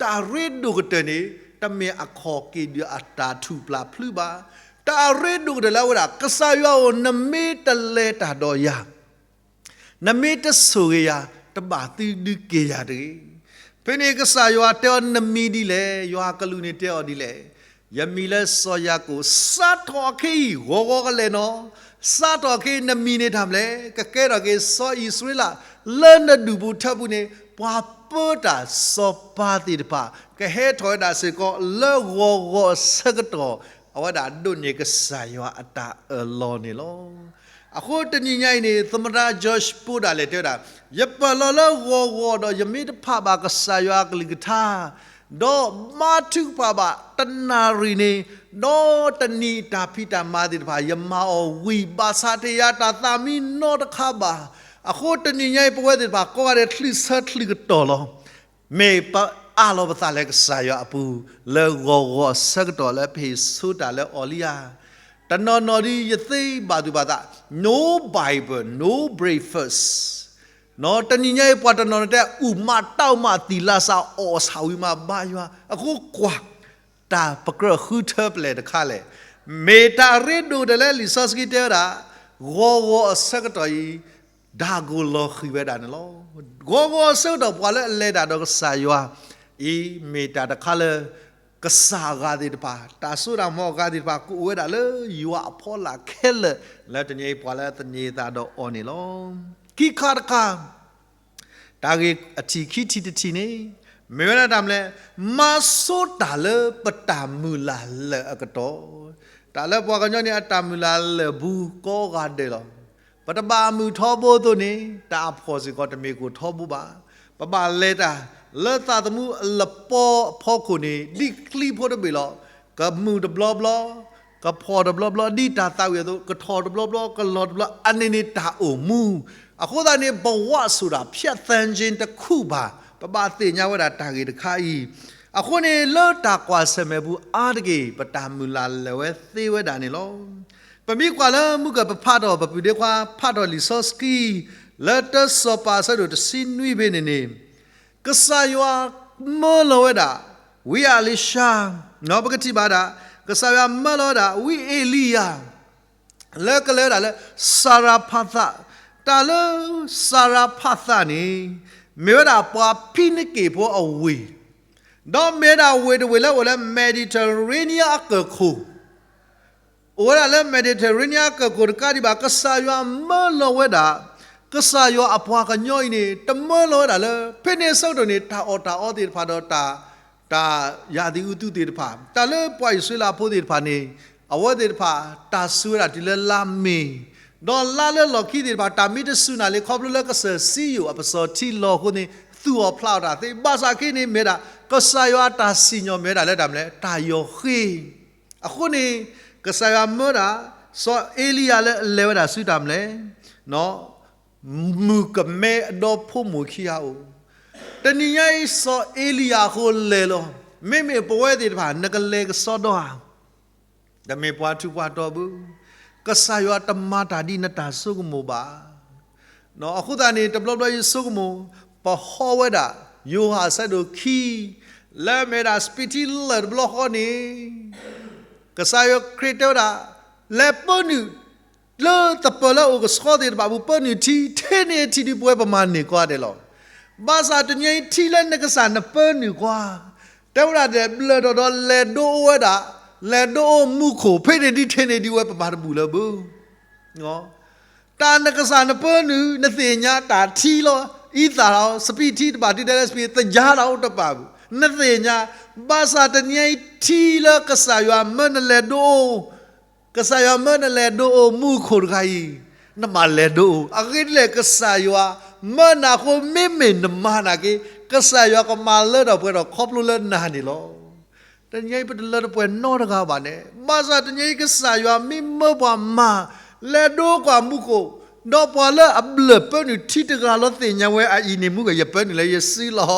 တၢ်အရ့ဒိၣ်ကတၢၢ်န့ၣ် တမ့ၢ်အခီၣ်က့ၤဒုးအတၢ်ထူၣ်ပျၢ်ဖျုးဘၣ်. တၢ်အရ့ဒိၣ်ကတၢၢ်လၢအဝဲဒၣ် ကစၢ်ယွၤဧၢ, နမ့ၢ်တလဲၤတၢ်ဒီးယၤ, နမ့ၢ်တဆိၣ်ဂ့ၤယၤ, တဘၣ်သုဒုးက့ၤယၤတဂ့ၤ. ဖဲန့ၣ်ကစၢ်ယွၤတဲအီၤ နမံၤဒ်လဲၣ်, ယွၤအကလူးန့ၣ်တဲအီၤဒ်လဲၣ်, ယမံၤလၢစီၤယၤကိာ်, စးထီၣ်အခဲအံၤ ဂီၤဂီၤကလဲာ်နီၤ, စးထီၣ်အခဲအံၤ နမံၤန့ၣ်တၢ်မနုၤလဲၣ်, ကကဲထီၣ်က့ၤစီၤအံၣ်စရ့လး လၢနဒူၣ်ပူၤထၢပူၤန့ၣ် ပှၤပၢတၢ်စီၤပၤသ့ၣ်တဖၣ် ကဟဲထီၣ်ဝဲဒၣ်စ့ၢ်ကီး လၢဂီၤဂီၤအဆၢကတီၢ် အဝဲဒၣ်ဒိးန့ၢ်ကစၢ်ယွၤအတၢ်အၢၣ်လီၤန့ၣ်လီၤ. အဃိတနံၤညါအံၤန့ၣ် သမ္မတ Josh ပူဒၣ်လဲၣ်တဲဝဲဒၣ်, ယပၢၢ်လီၤလၢဂီၤဂီၤဒီး ယမ့ၢ်တဖးဘၣ်ကစၢ်ယွၤအကလုၢ်ကထါ ဒီးမၤထုကဖၣ်ဘၣ်တနၣ်ရံၣ်န့ၣ်, ဒီးတနံၤတၢ်ဖံးတၢ်မၤသ့ၣ်တဖၣ် ယမၤအီၤဝံၤ ဘၣ်ဆၣ်တယၤတၢ်သးမံနီတခါဘၣ်. အဃိတနံၤညါအံၤ ပဝဲသ့ၣ်တဖၣ်ကိးဂၤဒဲး ချုးဆၢချုးကတီၢ်လီၤ. မ့ၢ်ပအးလီၤပသးလၢကစၢ်ယွၤအပူၤ လၢဂီၤဂီၤအဆၢကတီၢ်လၢပဟ့ၣ်ဆိတၢ်လၢအီၤလံဧါ. တနီၤနီၤဒ်ယသ့ဘၣ်သူၣ်ဘၣ်သး, no Bible, no breakfast. တနံၤညါအံၤ ပှၤတနီၤနီၤတဲ အုၣ်မးတၢ်မး သံၣ်လၢ်စးအီၣ်ဆၣ်ဝံၤမးဘါယွၤ, အဃိကွၢ် တၢ်ပကြၢးဃုထၢပျဲၢ်တခါလဲၣ်. မ့ၢ်တၢ်ရ့ဒိၣ်ဒၣ်လဲာ် လံာ်စီဆှံတဲဝဲဒၣ်, ဂီၤဂီၤအဆၢကတီၢ်အံၤ တၢ်ဂိၢ်လီၤဃံၤဝဲဒၣ်န့ၣ်လီၤ. ဂီၤဂီၤအဆၢကတီၢ် ပှၤလၢအလဲၤတၢ်ဒီးကစၢ်ယွၤအံၤ မ့ၢ်တၢ်တခါလၢ ကစၢ်အဂၤသ့ၣ်တဖၣ်, တၢ်စိတၢ်ကမီၤအဂၤသ့ၣ်တဖၣ် ကအိၣ်ဝဲဒၣ်လၢယွၤအဖီလာ်ခဲလၢာ် လၢတနံၤအံၤပှၤလၢအသန့ၤအသးဒီးအီၤန့ၣ်လီၤ. ခံခါတခါ တၢ်ဂ့ၢ်အထံၣ်ခံထံၣ်တထံၣ်န့ၣ် မ့ၢ်ဝဲဒၣ်တၢ်မနုၤလဲၣ်, မၤဆိတၢ်လၢပတၢ်မုၢ်လၢ်လၢာ်အကတီၢ်, တၢ်လၢပှၤကညီန့ၣ် အတၢ်မုၢ်လၢ်လၢာ်ဘူးကိးဂၤဒဲးလီၤ. ပတဘၣ်မုၢ်ထီဘိအသိးန့ၣ် တၢ်အဖှီၣ်စ့ၢ်ကီးတမ့ၢ်ကအိၣ်ထီဘိဘၣ်. ပဘၣ်လဲၤတၢ်လၢသးသမူအလပီအဖီခိၣ်န့ၣ် ဒ်ချံဖိတဘ့ၣ်လီၤ. ကမုၢ်တဘျီဘျီ, ကဖှီၣ်တဘျီဘျီ ဒ်တၢ်သးဝံၣ်အသိး, ကထီၣ်တဘျီဘျီ ကလီၤတဘျီ, အန့ၣ်န့ၣ်တၢ်အိၣ်မူ. အဃိသတးန့ၣ် ဘဝဆိုတာ ဖြတ်သန်းခြင်းတစ်ခုပါ, ပဘၣ်သ့ၣ်ညါဝဲဒၣ်တၢ်ဂ့ၢ်တခါအံၤ. အဃိန့ၣ် လၢတၢ်ကွၢ်ဆၢၣ်မဲာ်ပူၤအါတက့ၢ် ပတၢ်မုၢ်လၢ်လၢာ်ဝဲသ့ဝဲဒၣ်န့ၣ်လီၤ. ပမ့ၢ်ကွၢ်လၢမုၢ်ကၢၢ်ပဖးထီၣ် ပပုၢ်ဒ့ခွါဖးထီၣ်လံာ်စီဆှံ လၢတၢစီၤပၤအဆၢဒိၣ်တဆံနွံဖဲန့ၣ်န့ၣ် ကစၢ်ယွၤမၢလီၤဝဲဒၣ် ဝံအ့လံၡါ, ပကထံၣ်ဘၣ်ဒၣ် ကစၢ်ယွၤမၢလီၤဝဲဒၣ် ဝံအ့လံယၤ လၢကလဲၤဝဲဒၣ်လၢ စၤရဖးသး, တၢ်လၢ စၤရဖးသးန့ၣ် မ့ၢ်ဝဲဒၣ်ပှၤဖံနက့ၢ်ဖိအဝ့ၢ်, ဒီးမ့ၢ်ဝဲဒၣ်ဝ့ၢ်တဝ့ၢ်လၢအိၣ်လၢ Mediterranean အကၢၢ်ခိၣ် အိၣ်ဝဲဒၣ်လၢ Mediterranean အကၢၢ်ခိၣ်တကးဒံးဘၣ် ကစၢ်ယွၤမၢလီၤဝဲဒၣ် ကစၢ်ယွၤအပှၤကညီအံၤန့ၣ် တမၢလီၤဝဲဒၣ်လၢ ဖဲန့ၣ်အဆၢကတီၢ်န့ၣ် တၢ်အီၣ်တၢ်အီသ့ၣ်တဖၣ်ဒီးတၢ် တၢ်ယၤသံးအူသူသ့ၣ်တဖၣ် တၢ်လၢပှၤအံၣ်စရ့လးဖိသ့ၣ်တဖၣ်န့ၣ် အဝဲသ့ၣ်တဖၣ် တၢ်စူၢ်ဝဲဒၣ်တုၤလၢလါမ့ၤ, ဒီးလါလၢလီၢ်ခံသ့ၣ်တဖၣ် တၢ်မ့ၢ်တစူၢ်နာ်လံ ခီဖျိလၢကစၢၢ်စံယိၣ်အပစီၤထံလီၤအဃိန့ၣ် သူၣ်အီၣ်ဖျးအီၣ်တၢ်သ့ ဘၣ်ဆၣ်ခဲအံၤန့ၣ် မ့ၢ်ဝဲဒၣ် ကစၢ်ယွၤတၢ်စံၣ်ညီၣ်မ့ၢ်ဝဲဒၣ်လၢတၢ်မနုၤလဲၣ် တၢ်ယီၤဃ့ အဃိန့ၣ် ကစၢ်ယွၤမၢဒၣ် စီၤအ့လံယၤလၢအလဲၤဝဲဒၣ်ဆူတၢ်မနုၤလဲၣ် မုၢ်ကမဲအဒီဖိမိၢ်ခံဂၤအအိၣ်, တနံၤညါအံၤ စီၤအ့လံယၤအဃိလဲၤလီၤ. မ့မ့ၢ်ပဝဲသ့ၣ်တဖၣ် နကလဲၤကစီဒီဧါ, တမ့ၢ်ပှၤထူးပှၤတီၤဘၣ်, ကစၢ်ယွၤတမၤတၢ်ဒ်နတၢ်ဆိကမိၣ်ဘၣ်. အဃိသတးန့ၣ် တဘျီဘျီယဆိကမိၣ် ပဟီဝဲဒၣ် ယိၤဟၣ်အဆၢဒိၣ်ခံ လၢမ့ၢ်ဝဲဒၣ်စပံးထံလၢာ်တဘျီဃီန့ၣ် ကစၢ်ယွၤခရံာ်တဲဝဲဒၣ် လဲၤပၢနုာ် လၢသပၢၤလၢအအိၣ်ကဆှီသ့ၣ်တဖၣ်ပူၤ ပၢနုာ်ထံ ထဲန့ၣ်ထံၣ်ဒုးပဝဲပမၤန့ၢ်ကွၢ်ဒဲးလီၤ. ဘၣ်ဆၣ်တနံၤအံၤထံလၢနကစၢ်နပၢနုာ်ကွၢ် တဲဝဲဒၣ်ဒဲးဘျၢၣ်ထီၣ်ဒီးလဲၤဒိအိၣ်ဝဲဒၣ်, လဲၤဒိအိၣ်မူခိၣ် ဖဲန့ၣ်ဒ်ထဲန့ၣ်ဒ်ဝဲပမၤတဘူၣ်လၢၤဘၣ်. တၢ်နကစၢ်နပၢနုာ် နသ့ၣ်ညါတၢ်ထံလီၤ. အံသၣ်လီၤ စပံးထံတဘၣ် တုၤဒဲးလၢစပံး သယါလီၤအိၣ်တပာ်ဘၣ်. နသ့ၣ်ညါ, ဘၣ်ဆၣ်တနံၤအံၤထံလၢကစၢ်ယွၤမၢနလဲၤဒိအိၣ် ကစၢ်ယွၤမၢနလဲၤဒိအိၣ်မူခိၣ်တဂၤအံၤ, နဘၣ်လဲၤဒိအိၣ်. အဂ့ၢ်ဒ်လဲၣ် ကစၢ်ယွၤမၢနၤအဃိ မ့မ့ၢ်နမၤနာ်က့ ကစၢ်ယွၤကမၤလၢထီၣ်ပှဲၤထီၣ်ခီဖျိလၢနၤန့ၣ်လီၤ. တနံၤအံၤပတလၢတပှဲၤနီတဂၤဘၣ်န့ၣ်, ဘၣ်ဆၣ်တနံၤအံၤ ကစၢ်ယွၤမ့ၢ်မၢပှၤမၤ လဲၤဒိကွၢ်မူခိၣ်, ဒီးပှၤလၢအဘျၢၣ်ပၢနုာ်ထံတဂၤလီၤသ့ၣ်ညါဝဲအအံၤန့ၣ် မူကယပၢနုာ်လၢယစုလီၤ.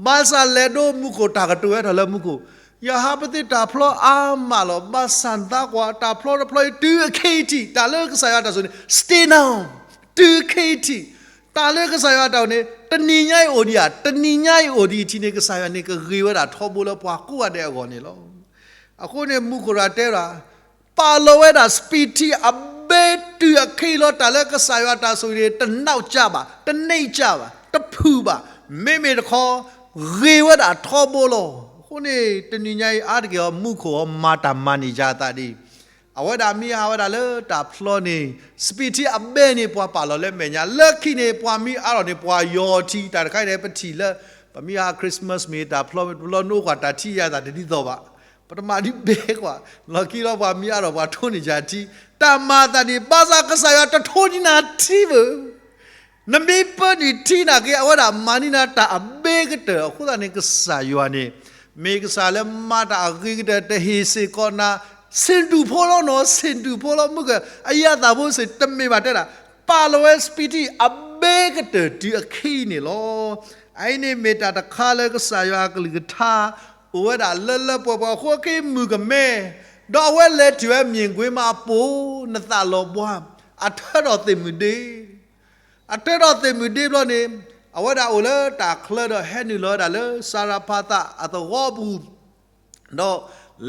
ဘၣ်ဆၣ်လဲၤဒိမူခိၣ် တၢ်ကတိၤဝဲထီၣ်လၢမူခိၣ် ယဟးပသ့ၣ်တၢ်ဖျီအါမးလီၤ. ဘၣ်ဆၣ်နသးကွၢ် တၢ်ဖျီတဖျီအံၤ တုၤအခဲအံၤထံး တၢ်လၢကစၢ်ယွၤတၢ်ဆိၣ်န့ၣ် stay now, တုၤအခဲအံၤထံး, တၢ်လၢကစၢ်ယွၤတၢ်ဆိၣ်န့ၣ် တနံၤညါအံၤအိၣ်ဒံးဧါ, တနံၤညါအံၤအိၣ်ဒံးအံၤထံးန့ၣ် ကစၢ်ယွၤန့ၣ် ကဂ့ၤဝဲဒၣ်ထီဘိလၢပှၤကိးဂၤဒဲးအဂီၢ်န့ၣ်လီၤ. အဃိန့ၣ် မူခိၣ်တဂၤတဲဝဲဒၣ် ပာ်လီၤဝဲဒၣ်စပံးထံအဘဲတုၤအခဲအံၤလီၤ. တၢ်လၢကစၢ်ယွၤတၢ်ဆိၣ်ဂ့ၤန့ၣ် တနးကၢ်ဘၣ်, တန့ၢ်ကၢ်ဘၣ်, တဖုၣ်ဘၣ်, မ့မ့ၢ်တခီ ဂ့ၤဝဲဒၣ်ထီဘိလီၤ. အဃိန့ၣ် တနံၤညါအံၤအါတက့ၢ်အီၤ မူခိၣ်အီၤမၤတၢ်မၤန့ၢ်ယၤအသးဒ်အံၤ, အဝဲဒၣ်မံဟးဝဲဒၣ်လၢတၢ်ဖျီန့ၣ် စပံးထံအဘဲန့ၣ် ပှၤပာ်လီၤလၢမဲာ်ညါ, လၢခံန့ၣ် ပှၤမံအါထီၣ်န့ၣ် ပှၤယီၤထံ, တၢ်တခါအံၤန့ၣ် ပထံၣ်လၢ ပမ့ၢ်ဟး Christmas မ့ၢ်တၢ်ဖျီမ့ၢ်တဘျီ နအိၣ်ကွၢ်တၢ်ထံယၤသးတဒ်သိးဘၣ်, ပတမၤဒ်ဘဲကွၢ်, လီၢ်ခံလီၤ ပှၤမံအါထီၣ် ပှၤထိန့ၢ်ယၤထံ, တၢ်မၤအသးဒ်အံၤ, ဘၣ်ဆၣ်ကစၢ်ယွၤတထိန့ၢ်နၤထံဘၣ်. နမ့ၢ်ပၢနုာ်ထံနာ်က့ အဝဲဒၣ်မၤန့ၢ်နၤတၢ်အဘဲကတၢၢ်. အဃိသတးန့ၣ် ကစၢ်ယွၤန့ၣ် မ့ၢ်ကစၢ်လၢမၤတၢ်အဂ့ၤကတၢၢ် တဟ့ၣ်စ့ၢ်ကီးနၤ ဆ့ၣ်တူၢ်ဖိလီၤနီၤ, ဆ့ၣ်တူၢ်ဖိလီၤ. မုၢ်က အယၤသးဖိစ့ၢ် တမ့ၢ်ဘၣ်တဲဒၣ် ပာ်လီၤဝဲစပံးထံအဘဲကတၢၢ်တုၤအခဲအံၤန့ၣ်လီၤ. အအံၤန့ၣ်မ့ၢ်တၢ်တခါလၢကစၢ်ယွၤအကလုၢ်ကထါ အိၣ်ဝဲဒၣ်လၢလၢပှဲၤပှဲၤအဃိ အခဲအံၤမုၢ်ကမဲ ဒီးအဝဲလဲၤတုၤဝဲ မြင်ကွင်းမှာ အပိာ်နသးလီၤဘှါ, အထၢထီၣ်သ့ၣ်မုၣ်ဒ့, အထၢထီၣ်သ့ၣ်မုၣ်ဒ့ဘျီန့ၣ်, အဝဲဒၣ်အိၣ်လၢတၢ်ချၢဒီးဟဲနုာ်လီၤဝဲဒၣ်လၢစၤရဖၤသးအသဝီပူၤ, ဒီး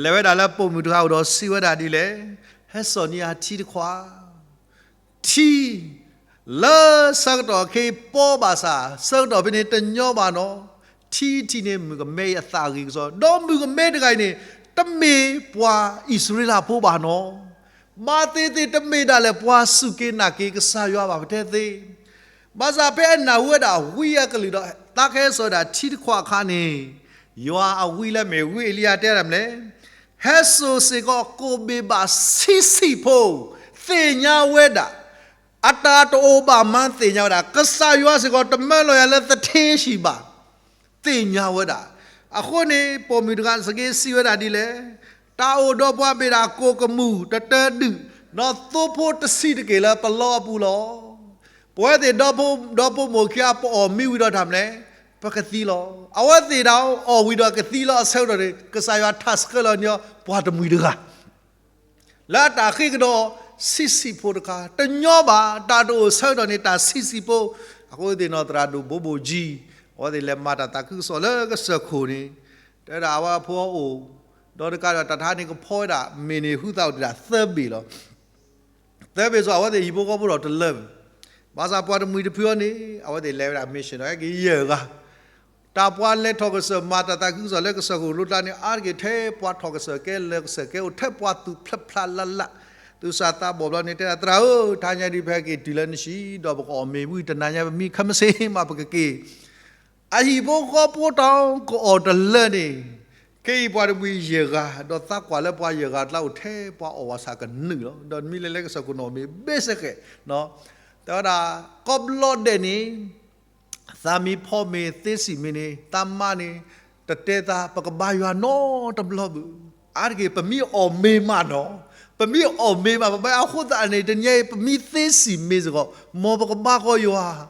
လဲၤဝဲဒၣ်လၢပိာ်မုၣ်တဂၤအိၣ်ဒီးစံးဝဲဒၣ်ဒ်လဲၣ်, ဟဲစိာ်န့ၢ်ယၤထံတခွး ထံ လၢဆၢကတီၢ်ခဲအံၤပီဘၣ်ဆၣ် ဆၢကတီၢ်ဖဲန့ၣ်တညီဘၣ်နီၤ, ထံထံၣ်န့ၣ် မုၣ်ကမဲအံၤအသးဂ့ၤကစီဒီ, ဒီးမုၣ်ကမဲတဂၤအံၤန့ၣ် တမ့ၢ်ပှၤအံၣ်စရ့လးဖိဘၣ်နီၤ, ဘၣ်သ့ၣ်သ့ၣ်တမ့ၢ်ဒၣ်လဲာ်ပှၤစူၢ်က့ၤနာ်က့ၤကစၢ်ယွၤဘၣ်ပတဲသ့ ဘၣ်ဆၣ်ဖဲအနၢ်ဟူဝဲဒၣ်ဝံအကလုၢ်ဒီး သးကဟဲစိာ်ဝဲဒၣ်ထံတခွးအခါန့ၣ်, ယွၤအဝံလၢမ့ၢ်ဝံအ့လံယၤတဲဒၣ်မနုၤလဲၣ်, ဟဲစိာ်စ့ၢ်ကီးကိၣ်ဘ့ၣ်ဘၣ်ဆံးဆံးဖိ, သ့ၣ်ညါဝဲဒၣ်, အတၢ်တအိၣ်ဘၣ်မၤသ့ၣ်ညါဝဲဒၣ်, ကစၢ်ယွၤစ့ၢ်ကီးတမၢလီၤယၤလၢသထ့ဟံၣ်ဘၣ် သ့ၣ်ညါဝဲဒၣ်. အဃိန့ၣ် ပိာ်မုၣ်တဂၤစ့ၢ်ကီးစံးဝဲဒၣ်ဒ်လဲၣ်, တၢ်အိၣ်ဒီးပှၤဘ့ၣ်ဒၣ်ကိၣ်ကမူၣ်တတၢဒုၣ်, ဒီးသိဖိတဆံးတက့ၢ်လၢပလီအပူၤလီၤ. ပဝဲသ့ၣ်ဒီဖိမိၢ်ခံဂၤပအီၣ်မ့ၤဝံၤဒီးတၢ်မနုၤလဲၣ်, ပကသံလီၤ. အဝဲသ့ၣ်ဒၣ်အီၣ်ဝံၤဒီးကသံလီၤအဆၢကတီၢ်န့ၣ် ကစၢ်ယွၤထးဆှၢလီၤန့ၢ်ပှၤတမှံၤတဂၤ လၢအတၢ်ဃ့ကဒီးဆံးဆံးဖိတခါ, တညီဘၣ်, တၢ်တအိၣ်ဆၢကတီၢ်န့ၣ် တၢ်ဆံးဆံးဖိ. အဃိသ့ၣ်နီၣ်သရၣ်ဒိၣ်ဘိဘိၣ်ကၠံ, အဝဲသ့ၣ်လဲၤမၤတၢ်သးခုကစီၣ်လၢကစၢၢ်ခိၣ်န့ၣ်, တဲဒၣ်အဝဲအဖိအအိၣ်, ဒီးတကးဒီးတၢ်တခါန့ၣ် ကဖီဝဲဒၣ်မ့ၢ်န့ၣ် ဟုသးအိၣ်တ့ၢ်ဒၣ်သၢဘ့ၣ်လီၤ. သၢဘ့ၣ်စီၤ အဝဲသ့ၣ်ဟံၣ်ဖိဃီဖိဒီးတလၢာ်ဘၣ်. ဘၣ်ဆၣ်ပှၤတမှံၤတဖုအံၤန့ၣ် အဝဲသ့ၣ်လဲၤဝဲဒၣ် mission ဒီးဟဲက့ၤယဲၢ်ဂၤ တၢ်ပှၤလဲၤထီၣ်ကစၢၢ်မၤတၢ်သးခုကစီၣ်လၢကစၢၢ်ခိၣ်လိၤကျါန့ၣ် အါတက့ၢ်ထဲပှၤထီၣ်ကစၢၢ်ကဲလၢကစၢၢ်ကဲအိၣ်ထဲပှၤသူၣ်ဖျးဖျးလၢ်လၢ်, သူၣ်စၢ်သးဘီၣ်ဘျီန့ၣ် တဲဒၣ်သရၣ်ဧၢ, ထါညါဒ်ပဟဲက့ၤတုၤလၢနစံၣ် ဒီးပကအီၣ်မ့ၤဝံၤတနၤညါပမံခါမ့ၢ်ဆ့ၣ်မးပကက့ၤ အဟံၣ်ဖိဃီဖိတၢ်ကအီၣ်တလၢာ်န့ၣ်, ခဲအံၤပှၤတမှံၤယဲၢ်ဂၤ, ဒီးသးကွၢ်လၢပှၤယဲၢ်ဂၤကျါအိၣ်ထဲပှၤအီၣ်ဝဲဆၣ်ကနုာ်လီၤ. ဒီးမ့ၢ်လဲၤလၢကစၢၢ်ခိၣ်န့ၣ်အီၣ်မ့ၤဘ့ၣ်စ့ၢ်ကီး, တဲဝဲဒၣ် ကိးဘျီဒဲးန့ၣ် သးမံဖီမ့ၤသ့ဆံၣ်မ့ၤန့ၣ် သးမါန့ၣ် တတဲသး ပကဘါယွၤနီတဘျီဘၣ်. အါတက့ၢ် ပမ့ၢ်အီၣ်မ့ၤမးနီၤ, ပမ့ၢ်အီၣ်မ့ၤမး ပဘၣ်အဃိသတးန့ၣ် တနံၤအံၤ ပမံသ့ဆံၣ်မ့ၤစ့ၢ်ကီး မ်ပကဘါဃီယွၤ,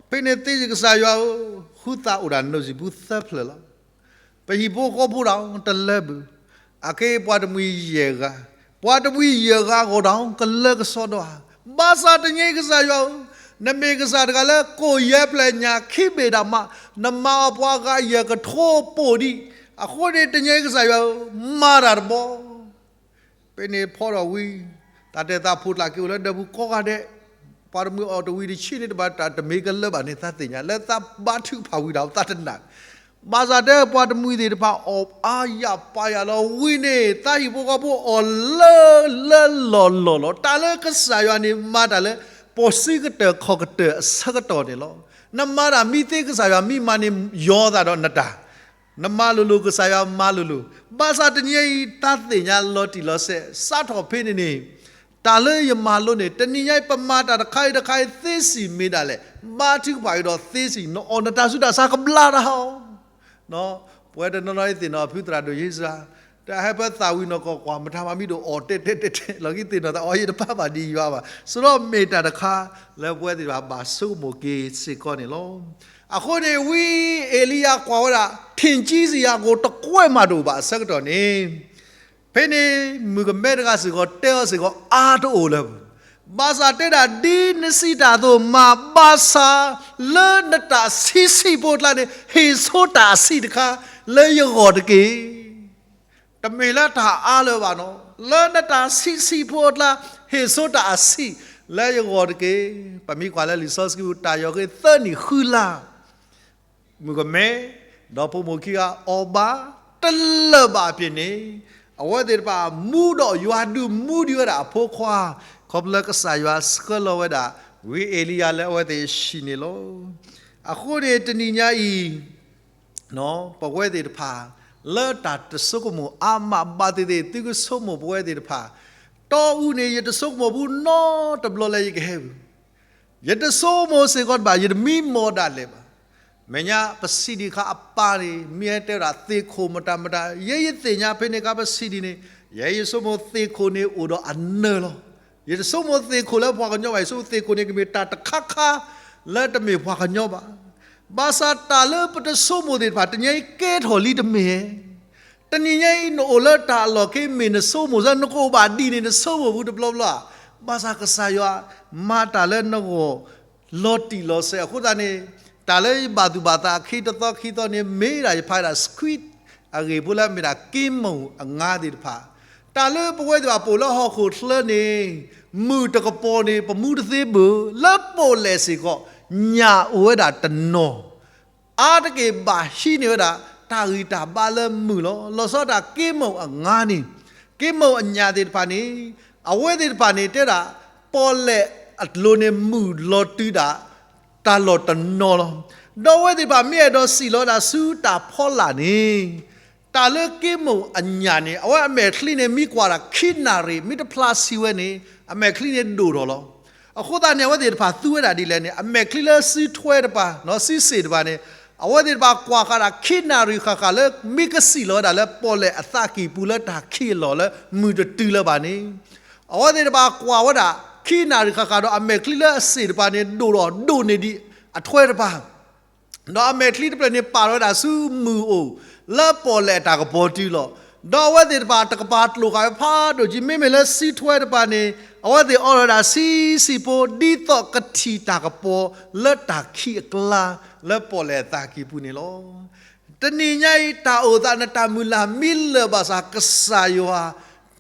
ဖဲန့ၣ်သ့ဆံၣ်ကစၢ်ယွၤဧၢ, ဟုသးအိၣ်ဒၣ်နိၣ်စံၣ်ပူၤသၢဖျၢၣ်လီၤ. ပဟံၣ်ဖိဃီဖိဒီးတလၢာ်ဘၣ်. အခဲအံၤပှၤတမှံၤယဲၢ်ဂၤ, ပှၤတမှံၤယဲၢ်ဂၤအဂီၢ်ဒီးကလၢကစီဒီဧါ. ဘၣ်ဆၣ်တနံၤအံၤကစၢ်ယွၤဧၢ, နမ့ၢ်ကစၢ်တဂၤလၢကိၣ်ယဲၢ်ဖျၢၣ်ညၣ်ခံဘ့ၣ်ဒၣ်မး, နမၤအီၤပှၤဂၤယဲၢ်ကထိပိာ်ဒံး, အဃိန့ၣ်တနံၤအံၤကစၢ်ယွၤဧၢ, မၤတၢ်တဘျီ ဖဲန့ၣ်ဖီထီၣ်ဝံၤ, တၢ်တဲသးဖိကျါက့ၤအိၣ်လၢဒၢးပူၤကိးဂၤဒဲး, ပှၤတမှံၤအီၣ်တဝံၤတဆံန့ၣ် တဘၣ်တၢ်တမ့ၢ်ကလၢဘၣ်န့ၣ် သးသ့ၣ်ညါ, လၢသးဘါထုကဖၣ်ဝံၤဒီးသးတနာ်, ဘၣ်ဆၣ်တဲပှၤတမှံၤသ့ၣ်တဖၣ်အီၣ်အါယၢ်ပာ်ယၢ်လီၤဝံၤန့ၣ် သးဟံၣ်ဖိဃီဖိအီၣ်လၢလၢလီၢ်လီၢ်လီၤ. တၢ်လၢကစၢ်ယွၤန့ၣ် မၤတၢ်လၢ ပှၤစံးကတၢၢ်ခီၣ်ကတၢၢ်အဆၢကတီၢ်န့ၣ်လီၤ. နမၤတၢ်မံသ့ကစၢ်ယွၤမံမၤန့ၣ် ယီၤသးဒီးနတၢ် နမၤလိၤလိၤ ကစၢ်ယွၤမၤလိၤလိၤ, ဘၣ်ဆၣ်တနံၤအံၤ တၢ်သ့ၣ်ညါလီၤတံၢ်လီၤဆဲး စးထီၣ်ဖဲန့ၣ်န့ၣ်, တၢ်လၢယမၤလိန့ၣ် တနံၤညါအံၤ ပမၤတၢ်တခါအံၤတခါအံၤသ့ဆံၣ်မ့ၢ်ဒၣ်လဲာ်, ဘါထုကဖၣ်အံၤဒီးသ့ဆံၣ် နအီၣ်နတၢ်ဆူးတၢ်ဆါကဘျါတၢ်ဟီ ပဝဲတနီၤနီၤအံၤသ့ၣ်နီၣ်ဖုသရၣ်ဒိၣ်ယ့စရၤ, တၢ်ဟဲဖဲသးဝံၤနီၢ်ကီၢ်ကွၢ် မတၤမၤမံဒိၣ်အီၣ်တဲတဲတဲတဲ လီၢ်ခံသ့ၣ်နီၣ်သးအီၤ ယတပၢ်ဘၣ်ဒ်ယွၤဘၣ်. စရီမ့ၢ်တၢ်တခါ လၢပဝဲသ့ၣ်တဖၣ်ဘၣ်ဆိကမိၣ်က့ၤစ့ၢ်ကီးန့ၣ်လီၤ. အဃိန့ၣ် ဝံအ့လံယၤကွၢ်ဝဲဒၣ် ထံၣ်ကံစံယၤကိာ်တကွဲးမးတအိၣ်ဘၣ်အဆၢကတီၢ်န့ၣ် ဖဲန့ၣ် မုၣ်ကမဲတဂၤစ့ၢ်ကီးတဲအီၤစ့ၢ်ကီးအါတအိၣ်လၢၤဘၣ်. ဘၣ်ဆၣ်တဲဒၣ် ဒ်နစံးတၢ်အသိးမၤဘၣ်ဆၣ် လၢနတၢ်ဆံးဆံးဖိအကျါန့ၣ် ဟ့ၣ်ဆိတၢ်အဆံးတခါ လၢယဂီၢ်တက့ၢ်. တမ့ၢ်လၢတၢ်အါလၢၤဘၣ်နီၤ, လၢနတၢ်ဆံးဆံးဖိအကျါ ဟ့ၣ်ဆိတၢ်အဆံး လၢယဂီၢ်တက့ၢ်. ပမ့ၢ်ကွၢ်လၢလံာ်စီဆှံပူၤ တၢ်ယီၤဃ့သၢနံၣ်ဃုလါ မုၣ်ကမဲ ဒီးဖိမုၣ်ခံဂၤအီၣ်ဘၣ်တလၢာ်ဘၣ်အပျ့ၤန့ၣ်, အဝဲသ့ၣ်တဖၣ်မူဒီးယွၤဒုးမူဒံးဝဲဒၣ်အဖိခွါ, ခီဖျိလၢကစၢ်ယွၤဆှၢလီၤဝဲဒၣ် ဝံအ့လံယၤလၢအဝဲသ့ၣ်အဟံၣ်န့ၣ်လီၤ. အဃိန့ၣ်တနံၤညါအံၤ ပဝဲသ့ၣ်တဖၣ် လၢတၢ်တဆိကမိၣ်အါမးဘၣ်သ့ၣ်သ့ၣ် သုကဆိကမိၣ်ပဝဲသ့ၣ်တဖၣ်, တီအူန့ၣ် ယတဆိကမိၣ်ဘူးနီတဘျီလၢယကဟဲဘူး ယတဆိကမိၣ်စ့ၢ်ကီးတဘၣ် ယတမံမီၢ်ဒၣ်လဲာ်ဘၣ်. မဲာ်ညါပစံးဒံးခါအပၢ်န့ၣ် မ့ၢ်ဟဲတဲဝဲဒၣ်သ့ၣ်ခိၣ်မတၤမတၤ ယဲယသ့ၣ်ညါဖဲန့ၣ်ခါပစံးဒံးန့ၣ် ယဲယဆိကမိၣ်သ့ၣ်ခိၣ်န့ၣ်အိၣ်ဒီးအနၢၤလီၤ. ယတဆိကမိၣ်သ့ၣ်ခိၣ်လၢပှၤကညီဘၣ်, ယဆိကမိၣ်သ့ၣ်ခိၣ်န့ၣ် ကမ့ၢ်တၢ်တခါခါလၢတမ့ၢ်ပှၤကညီဘၣ်. ဘၣ်ဆၣ်တၢ်လၢပတဆိကမိၣ်သ့ၣ်တဖၣ် တနံၤအံၤကဲထီၣ်လံတမ့ၢ်ဧါ. တနံၤညါအံၤ နအိၣ်လၢတၢ်အလီၢ်ခံ မ့ၢ်နဆိကမိၣ်စ့ၢ် နကအိၣ်ဘၣ်ဒ်န့ၣ် နဆိကမိၣ်ပူၤတဘျီဘျီဧါ. ဘၣ်ဆၣ်ကစၢ်ယွၤမၤတၢ်လၢနဂီၢ် လီၤတံၢ်လီၤဆဲးအဃိသတးန့ၣ်, တၢ်လၢယဘၣ်သူၣ်ဘၣ်သးအခံတသီခံသီန့ၣ် မ့ၢ်ဒၣ်ယဖးဒၣ် squid အဂ့ၢ်ဖိလၢမ့ၢ်ဒၣ်က့မုၢ်အငါသ့ၣ်တဖၣ်, တၢ်လၢပဝဲသ့ၣ်တဖၣ်ပအိၣ်လၢဟီၣ်ခိၣ်ချၢန့ၣ်, မုၢ်တကပီၤန့ၣ် ပမူတသ့ဘၣ်, လၢပီၣ်လဲၣ်စ့ၢ်ကီး ညၣ်အိၣ်ဝဲဒၣ်တနီၤ အါတက့ၢ်ဘၣ်ဟံးန့ၢ်ဝဲဒၣ် တၢ်ဂံၢ်တၢ်ဘါလၢမုၢ်လီၤ. လီၤဆီဒၣ်တၢ်က့မုၢ်အငါန့ၣ်, က့မုၢ်အညၣ်သ့ၣ်တဖၣ်န့ၣ်, အဝဲသ့ၣ်တဖၣ်န့ၣ်တဲဒၣ် ပီၣ်လဲၣ်အလိၤန့ၣ် မုၢ်လီၤတုၤဒၣ် တၢ်လီၢ်တနီၤလီၤ. ဒီးအဝဲသ့ၣ်တဖၣ်မ့ၢ်အဲၣ်ဒိးစံၣ်လီၤဝဲဒၣ်ဆူတၢ်ဖီလာ်န့ၣ်, တၢ်လၢက့မုၢ်အညၣ်န့ၣ် အဝဲအမဲာ်ချံန့ၣ် မ့ၢ်ကွၢ်ဒၣ်ခံနၣ်ရံၣ် မ့ၢ်တဖျါဆံးဝဲန့ၣ် အမဲာ်ချံန့ၣ်ဒိၣ်ထီၣ်လီၤ. အဃိသတးန့ၣ် အဝဲသ့ၣ်တဖၣ်သူဝဲဒၣ်ဒ်လဲၣ်န့ၣ် အမဲာ်ချံလၢစုထွဲတပၤ, စုစ့ၣ်တပၤန့ၣ်, အဝဲသ့ၣ်တဖၣ်ကွၢ်ဃာ်ဒၣ်ခံနၣ်ရံၣ်ဃၣ်ဃၣ်လၢ မ့ၢ်ကစံၣ်လီၤဝဲဒၣ်လၢပီၣ်လဲၣ်အသးကံၢ်ပူၤလၢတၢ်ခံးအလီၢ်လၢမုၢ်တတုၤလၢၤဘၣ်န့ၣ်, အဝဲသ့ၣ်တဖၣ်ကွၢ်ဝဲဒၣ် ခံနၣ်ရံၣ်ဃၣ်ဃၣ်ဒီး အမဲာ်ချံလၢအစ့ၣ်တပၤန့ၣ် ဒိၣ်ထီၣ်ဒိၣ်န့ၢ်ဒံးအထွဲတပၤ ဒီးအမဲာ်ချံတဖျၢၣ်န့ၣ် ပာ်ထီၣ်ဝဲဒၣ်ဆူမုၢ်အိၣ် လၢပီၣ်လဲၣ်အတၢ်ကပီၤတုၤလီၤ. ဒီးအဝဲသ့ၣ်တဖၣ်တကပၤကျိာ်ဃာ်ဝဲဖးဒိၣ်ကံ, မ့မ့ၢ်လၢစုထွဲတပၤန့ၣ် အဝဲသ့ၣ်အိးထီၣ်ဝဲဒၣ်ဆံးဆံးဖိ ဒ်သိးကထံၣ်တၢ်ကပီၤလၢတၢ်ခံးအကျါ လၢပီၣ်လဲၣ်အသးကံၢ်ပူၤန့ၣ်လီၤ. တနံၤညါအံၤ တၢ်အိၣ်သး နတၢ်မုၢ်လၢ်မ့ၢ်လၢာ်ဘၣ်ဆၣ် ကစၢ်ယွၤ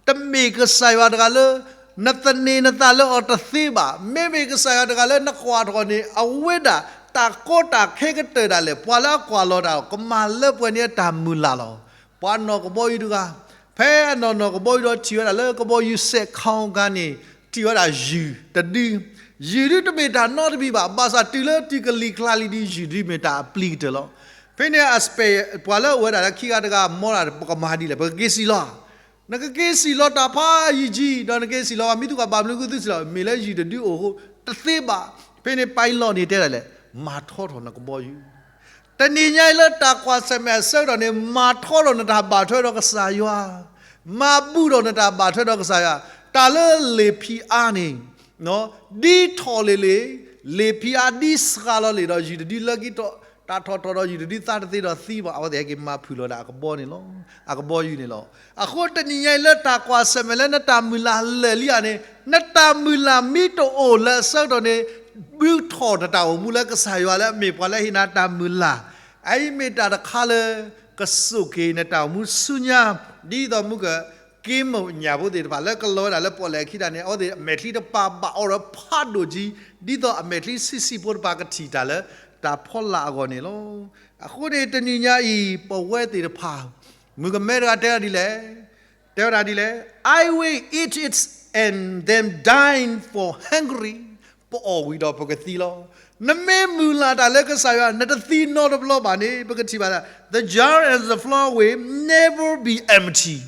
တမ့ၢ်ကစၢ်ယွၤတဂၤလၢ နသန့ၤနသးလၢအီၤတသ့ဘၣ်. မ့မ့ၢ်ကစၢ်ယွၤတဂၤလၢနကွၢ်ထီၣ်န့ၣ် အဝဲဒၣ်တၢ်ကီတၢ်ခဲကတၢၢ်ဒၣ်လဲာ် ပှၤလၢအကွၢ်လီၤတၢ်အီၤ ကမၤလၢပှဲၤန့ၢ်တၢ်မုၢ်လၢ်လီၤ. ပှၤနီၢ်ကဘီယူၤတဂၤ ဖဲအနီၢ်နီၢ်ကဘီယူၤဒီးထံၣ်ဝဲဒၣ်လၢကဘီယူၤစဲးခီအဂၤန့ၣ် ထံၣ်ဝဲဒၣ်ယုၢ်တဒု, ယုၢ်ဒုတမ့ၢ်တၢ်နီတမံၤဘၣ်. ဘၣ်ဆၣ်တုၤလၢတုၤကလံၤကျါလံဒီး ယုၢ်ဒုမ့ၢ်တၢ်အပျံၤကတၢၢ်လီၤ. ဖဲန့ၣ် ပှၤလၢအဝဲဒၣ်လၢခံဂၤတဂၤမီဒၣ် ပကမၤဒ်လဲၣ်, ပကက့ၤစံၣ်လီၤ နကက့ၤစံၣ်လီၤတၢ်ဖးယံာ်ယံာ် ဒီးနက့ၤစံၣ်လီၤ မ့ၢ်သူၣ်ကဘၣ်မနုၤဃိသုစံၣ်လီၤ မ့ၢ်လၢယုၢ်တဒုအိၣ်အဃိ တသ့ဘၣ်. ဖဲန့ၣ် ပံလီၣ်န့ၣ်တဲဒၣ်လဲာ် မၤထီထီၣ်နကဘီယူၤ. တနံၤညါအံၤလၢတၢ်ကွၢ်ဆၢၣ်မဲာ်အဆၢကတီၢ်န့ၣ် မၤထီထီၣ်နတၢ်ဘၣ်ထွဲဒီးကစၢ်ယွၤ, မၤဘူၣ်ထီၣ်နတၢ်ဘၣ်ထွဲဒီးကစၢ်ယွၤ, တၢ်လၢလ့ၣ်ဖံးအါန့ၣ် ဒ်ထီၣ်လံၤလံၤ, လ့ၣ်ဖံးအါဒ်စှၤလီၤလံၤဒီး ယုၢ်တဒုလၢခံတီၤ တၢ်ထီၣ်ထီၣ်ဒီးယုၢ်တဒုသါတသ့ဒီးသံဘၣ် အဝဲသ့ၣ်ဟဲက့ၤမၤဖုၣ်လီၤဒၣ်အကဘီန့ၣ်လီၤ. အကဘီယူၤန့ၣ်လီၤ. အဃိတနံၤညါအံၤလၢတၢ်ကွၢ်ဆၢၣ်မဲာ်လၢနတၢ်မုၢ်လၢ်လၢာ်လံဧါန့ၣ် နတၢ်မုၢ်လၢ်မ့ၢ်တအိၣ်လၢအဆၢကတီၢ်န့ၣ် ဘုထီၣ်နတၢ်အိၣ်မူလၢကစၢ်ယွၤလၢအမ့ၢ်ပှၤလၢဟ့ၣ်နၤတၢ်မုၢ်လၢ်, အအံၤမ့ၢ်တၢ်တခါလၢ ကဆိၣ်က့ၤနတၢ်အိၣ်မူဆူညါ, ဒ်သိးမုၢ်က က့မုၢ်ညၣ်ဖိသ့ၣ်တဖၣ်လၢကလီၤဝဲဒၣ်လၢပီၣ်လဲၣ်အခံတၢ်န့ၣ် အဝဲသ့ၣ်အမဲာ်ချံတပၤဘၣ်အိးထီၣ်ဖးဒိၣ်ကံ, ဒ်သိးအမဲာ်ချံဆံးဆံးဖိတပၤကထံၣ်တၢ်လၢတၢ်ဖီလာ်အဂီၢ်န့ၣ်လီၤ. အဃိန့ၣ်တနံၤညါအံၤ ပဝဲသ့ၣ်တဖၣ် မုၢ်ကမဲတဂၤတဲဒၣ်ဒ်လဲၣ်, တဲဝဲဒၣ်ဒ်လဲၣ်, I will eat it and then die for hungry, ပအီၣ်ဝံၤဒီးပကသံလီၤ. နမ့ၢ်မုၢ်လၢ်တၢ်လၢကစၢ်ယွၤ နတသံနီတဘျီဘၣ်န့ၣ် ပကထံၣ်ဘၣ်ဒၣ် the jar and the flour will never be empty.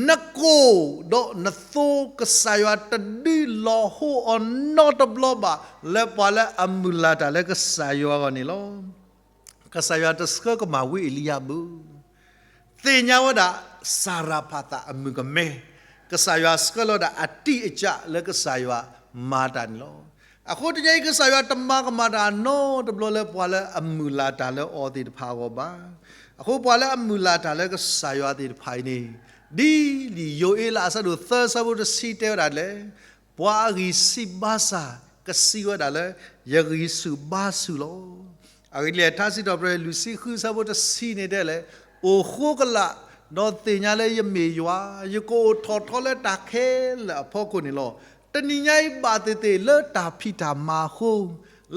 နကိၣ်ဒီးနသိကစၢ်ယွၤတဒုလီၤဟိအီၤနီတဘျီဘၣ် လၢပှၤလၢအမုၢ်လၢ်တၢ်လၢကစၢ်ယွၤအဂီၢ်န့ၣ်လီၤ. ကစၢ်ယွၤတဆှၢကမၣ်ဝံအ့လံယၤဘၣ်. သ့ၣ်ညါဝဲဒၣ် စၤရဖးသးအမုၢ်ကမဲ, ကစၢ်ယွၤဆှၢလီၤဒၣ်အတံၢ်အစၢ်လၢကစၢ်ယွၤမၤတၢ်န့ၣ်လီၤ. အဃိတနံၤအံၤ ကစၢ်ယွၤတမၤကမၣ်တၢ်နီတဘျီလၢပှၤလၢအမုၢ်လၢ်တၢ်လၢအီၤသ့ၣ်တဖၣ်အဂီၢ်ဘၣ်. အဃိပှၤလၢအမုၢ်လၢ်တၢ်လၢကစၢ်ယွၤသ့ၣ်တဖၣ်အံၤန့ၣ် ဒ်လံာ်ယိၤအ့လးအဆၢဒိၣ်သၢဆၢဖိတဆံတဲဝဲဒၣ်လဲၣ်, ပှၤအဂံၢ်ဆံးဘါစၢ် ကစံးဝဲဒၣ်လၢ ယဂံၢ်ဆူၣ်ဘါဆူၣ်လီၤ. အဂ့ၢ်ဒ်လဲၣ် ထါစံးထီၣ်ပတြၢၤ လွံၢ်ဆံဃုဆၢဖိတဆံန့ၣ်တဲလဲၣ်, အိၣ်ဃိကလာ် ဒီးသ့ၣ်ညါလၢယမ့ၢ်ယွၤ, ယကအိၣ်ထီၣ်ထီလၢတၢ်ခဲလၢာ်အဖီခိၣ်န့ၣ်လီၤ. တနံၤညါအံၤဘၣ်သ့ၣ်သ့ၣ်လၢတၢ်ဖံးတၢ်မၤအဃိ,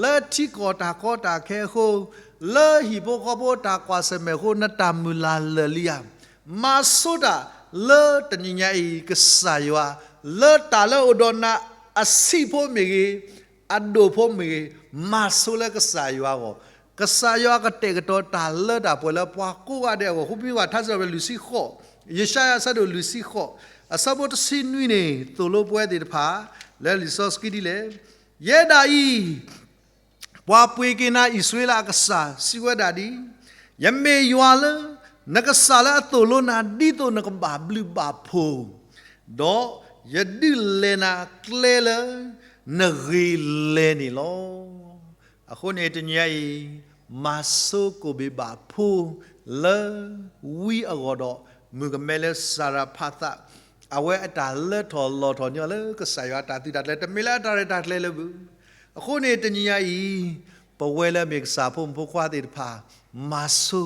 လၢထံကီၢ်တၢ်ကီတၢ်ခဲအဃိ, လၢဟံၣ်ဖိဃီဖိတၢ်ကွၢ်ဆၢၣ်မဲာ်အဃိ နတၢ်မုၢ်လၢ်လၢာ်လံဧါ. မၤဆိတၢ်လၢတနံၤညါအံၤ ကစၢ်ယွၤ လၢတၢ်လၢအိၣ်ဒီးနၤအဆံးဖိမ့ၢ်ဂ့ၤ, အဒိၣ်ဖိမ့ၢ်ဂ့ၤ, မၤဆိလၢကစၢ်ယွၤအဂီၢ်, ကစၢ်ယွၤကတဲာ်ကတီၤတၢ်လၢတၢ်ပှဲၤလၢပှၤကိးဂၤဒဲးအဂီၢ်, ဃိပမံဘၣ်ထါစံးထီၣ်ပတြၢၤလွံၢ်ဆံဃိး, ယၡါယၤအဆၢဒိၣ်လွံၢ်ဆံဃိး, အဆၢဖိတဆံနွံန့ၣ် သိၣ်လိပဝဲသ့ၣ်တဖၣ် လၢလံာ်စီဆှံဒ်လဲၣ်, ယဲဒၣ်အံၤ ပှၤပှ့ၤက့ၤနၤအံၣ်စရ့လးအကစၢ် စံးဝဲဒၣ်ဒ်, ယမ့ၢ်ယွၤလၢ နကစၢ်လၢအသိၣ်လိနၤ ဒ်သိးနကဘၣ်ဘျုးဘၣ်ဖှိၣ်, ဒီးယဒုးလဲၤနၤကျဲလၢနဂ့ၤလဲၤန့ၣ်လီၤ. အဃိန့ၣ်တနံၤအံၤ မၤဆိကိၣ်ဘ့ၣ်ဘၣ်ဖိ လၢ ဝံအဂီၢ်ဒီး မုၣ်ကမဲလၢစၤရဖးသး, အဝဲအတၢ်လၢထီၣ်လီၤထီၣ်န့ၢ်အီၤလၢကစၢ်ယွၤအတၢ်သုးတၢ်ကျဲၤ တမ့ၢ်လၢအတၢ်ရဲၣ်တၢ်ကျဲၤလၢၤဘၣ်. အဃိန့ၣ်တနံၤညါအံၤ, ပဝဲလၢအမ့ၢ်ကစၢ်ဖိမုၣ်ဖိခွါသ့ၣ်တဖၣ်, မၤဆိ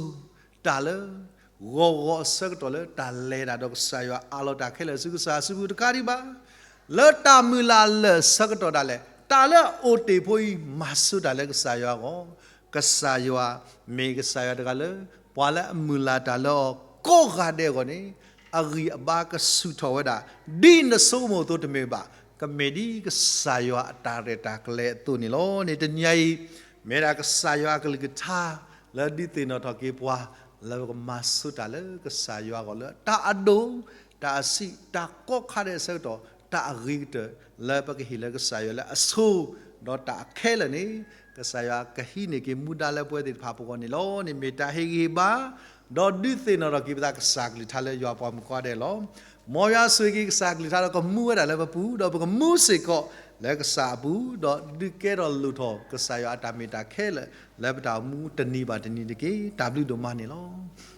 တၢ်လၢ ဂီၤဂီၤအဆၢကတီၢ်လၢတၢ်လဲၤတၢ်ဒီးကစၢ်ယွၤအးလီၤတၢ်ခဲလၢာ်ဆူကစၢ်အစုပူၤတကးဒံးဘၣ်, လၢတၢ်မုၢ်လၢ်လၢာ်ဆၢကတီၢ်ဒၣ်လဲာ် တၢ်လၢအအိၣ်တ့ၢ်ဖိအံၤ မၤဆိတၢ်လၢကစၢ်ယွၤအဂီၢ်, ကစၢ်ယွၤမ့ၢ်ကစၢ်ယွၤတဂၤလၢ ပှၤလၢအမုၢ်လၢ်တၢ်လၢအီၤကိးဂၤဒဲးအဂီၢ်န့ၣ်, အဂံၢ်အဘါကဆူၣ်ထီၣ်ဝဲဒၣ်, ဒ်နဆိကမိၣ်အသိးတမ့ၢ်ဘၣ်, ကမ့ၢ်ဒ်ကစၢ်ယွၤအတၢ်ရဲၣ်တၢ်ကျဲၤအသိးန့ၣ်လီၤ. န့ၣ်တနံၤညါအံၤ, မ့ၢ်ဒၣ်ကစၢ်ယွၤအကလုၢ်ကထါ လၢဒုးသ့ၣ်နီၣ်ထီၣ်က့ၤပှၤ လၢပကမၤဆိတၢ်လၢကစၢ်ယွၤအဂီၢ်လၢ တၢ်အဒိၣ်, တၢ်အဆံး, တၢ်ကိးခါဒဲးအဆၢကတီၢ်, တၢ်အဂ့ၤကတၢၢ်လၢပကဟ့ၣ်လၢကစၢ်ယွၤလၢအဆိ, ဒီးတၢ်အခဲလၢာ်န့ၣ်, ကစၢ်ယွၤကဟံးန့ၢ်က့ၤမူဒါလၢပဝဲသ့ၣ်တဖၣ်အပူၤအဂီၢ်န့ၣ်လီၤ. န့ၣ်မ့ၢ်တၢ်ဟ့ၣ်ဂံၢ်ဟ့ၣ်ဘါ ဒီးဒုးသ့ၣ်နီၣ်ထီၣ်က့ၤပသးကစၢ်ကလုၢ်ကထါလၢယွၤပှၤမုၣ်ခွါဒဲးလီၤ. မ်ယွၤဆိၣ်ဂ့ၤက့ၤကစၢ်ကလုၢ်ကထါဒီးကမူဝဲဒၣ်လၢပပူၤ, ဒီးပကမူစ့ၢ်ကီးလၢကစၢ်အပူၤ, ဒီးဒုးကဲထီၣ်လိၣ်ထီၣ်ကစၢ်ယွၤအတၢ်မ့ၢ်တၢ်ခဲလၢာ် လၢပတၢ်အိၣ်မူတနံၤဘၣ်တနံၤတက့ၢ်. တၢ်ဘျုးဒိၣ်မးန့ၣ်လီၤ.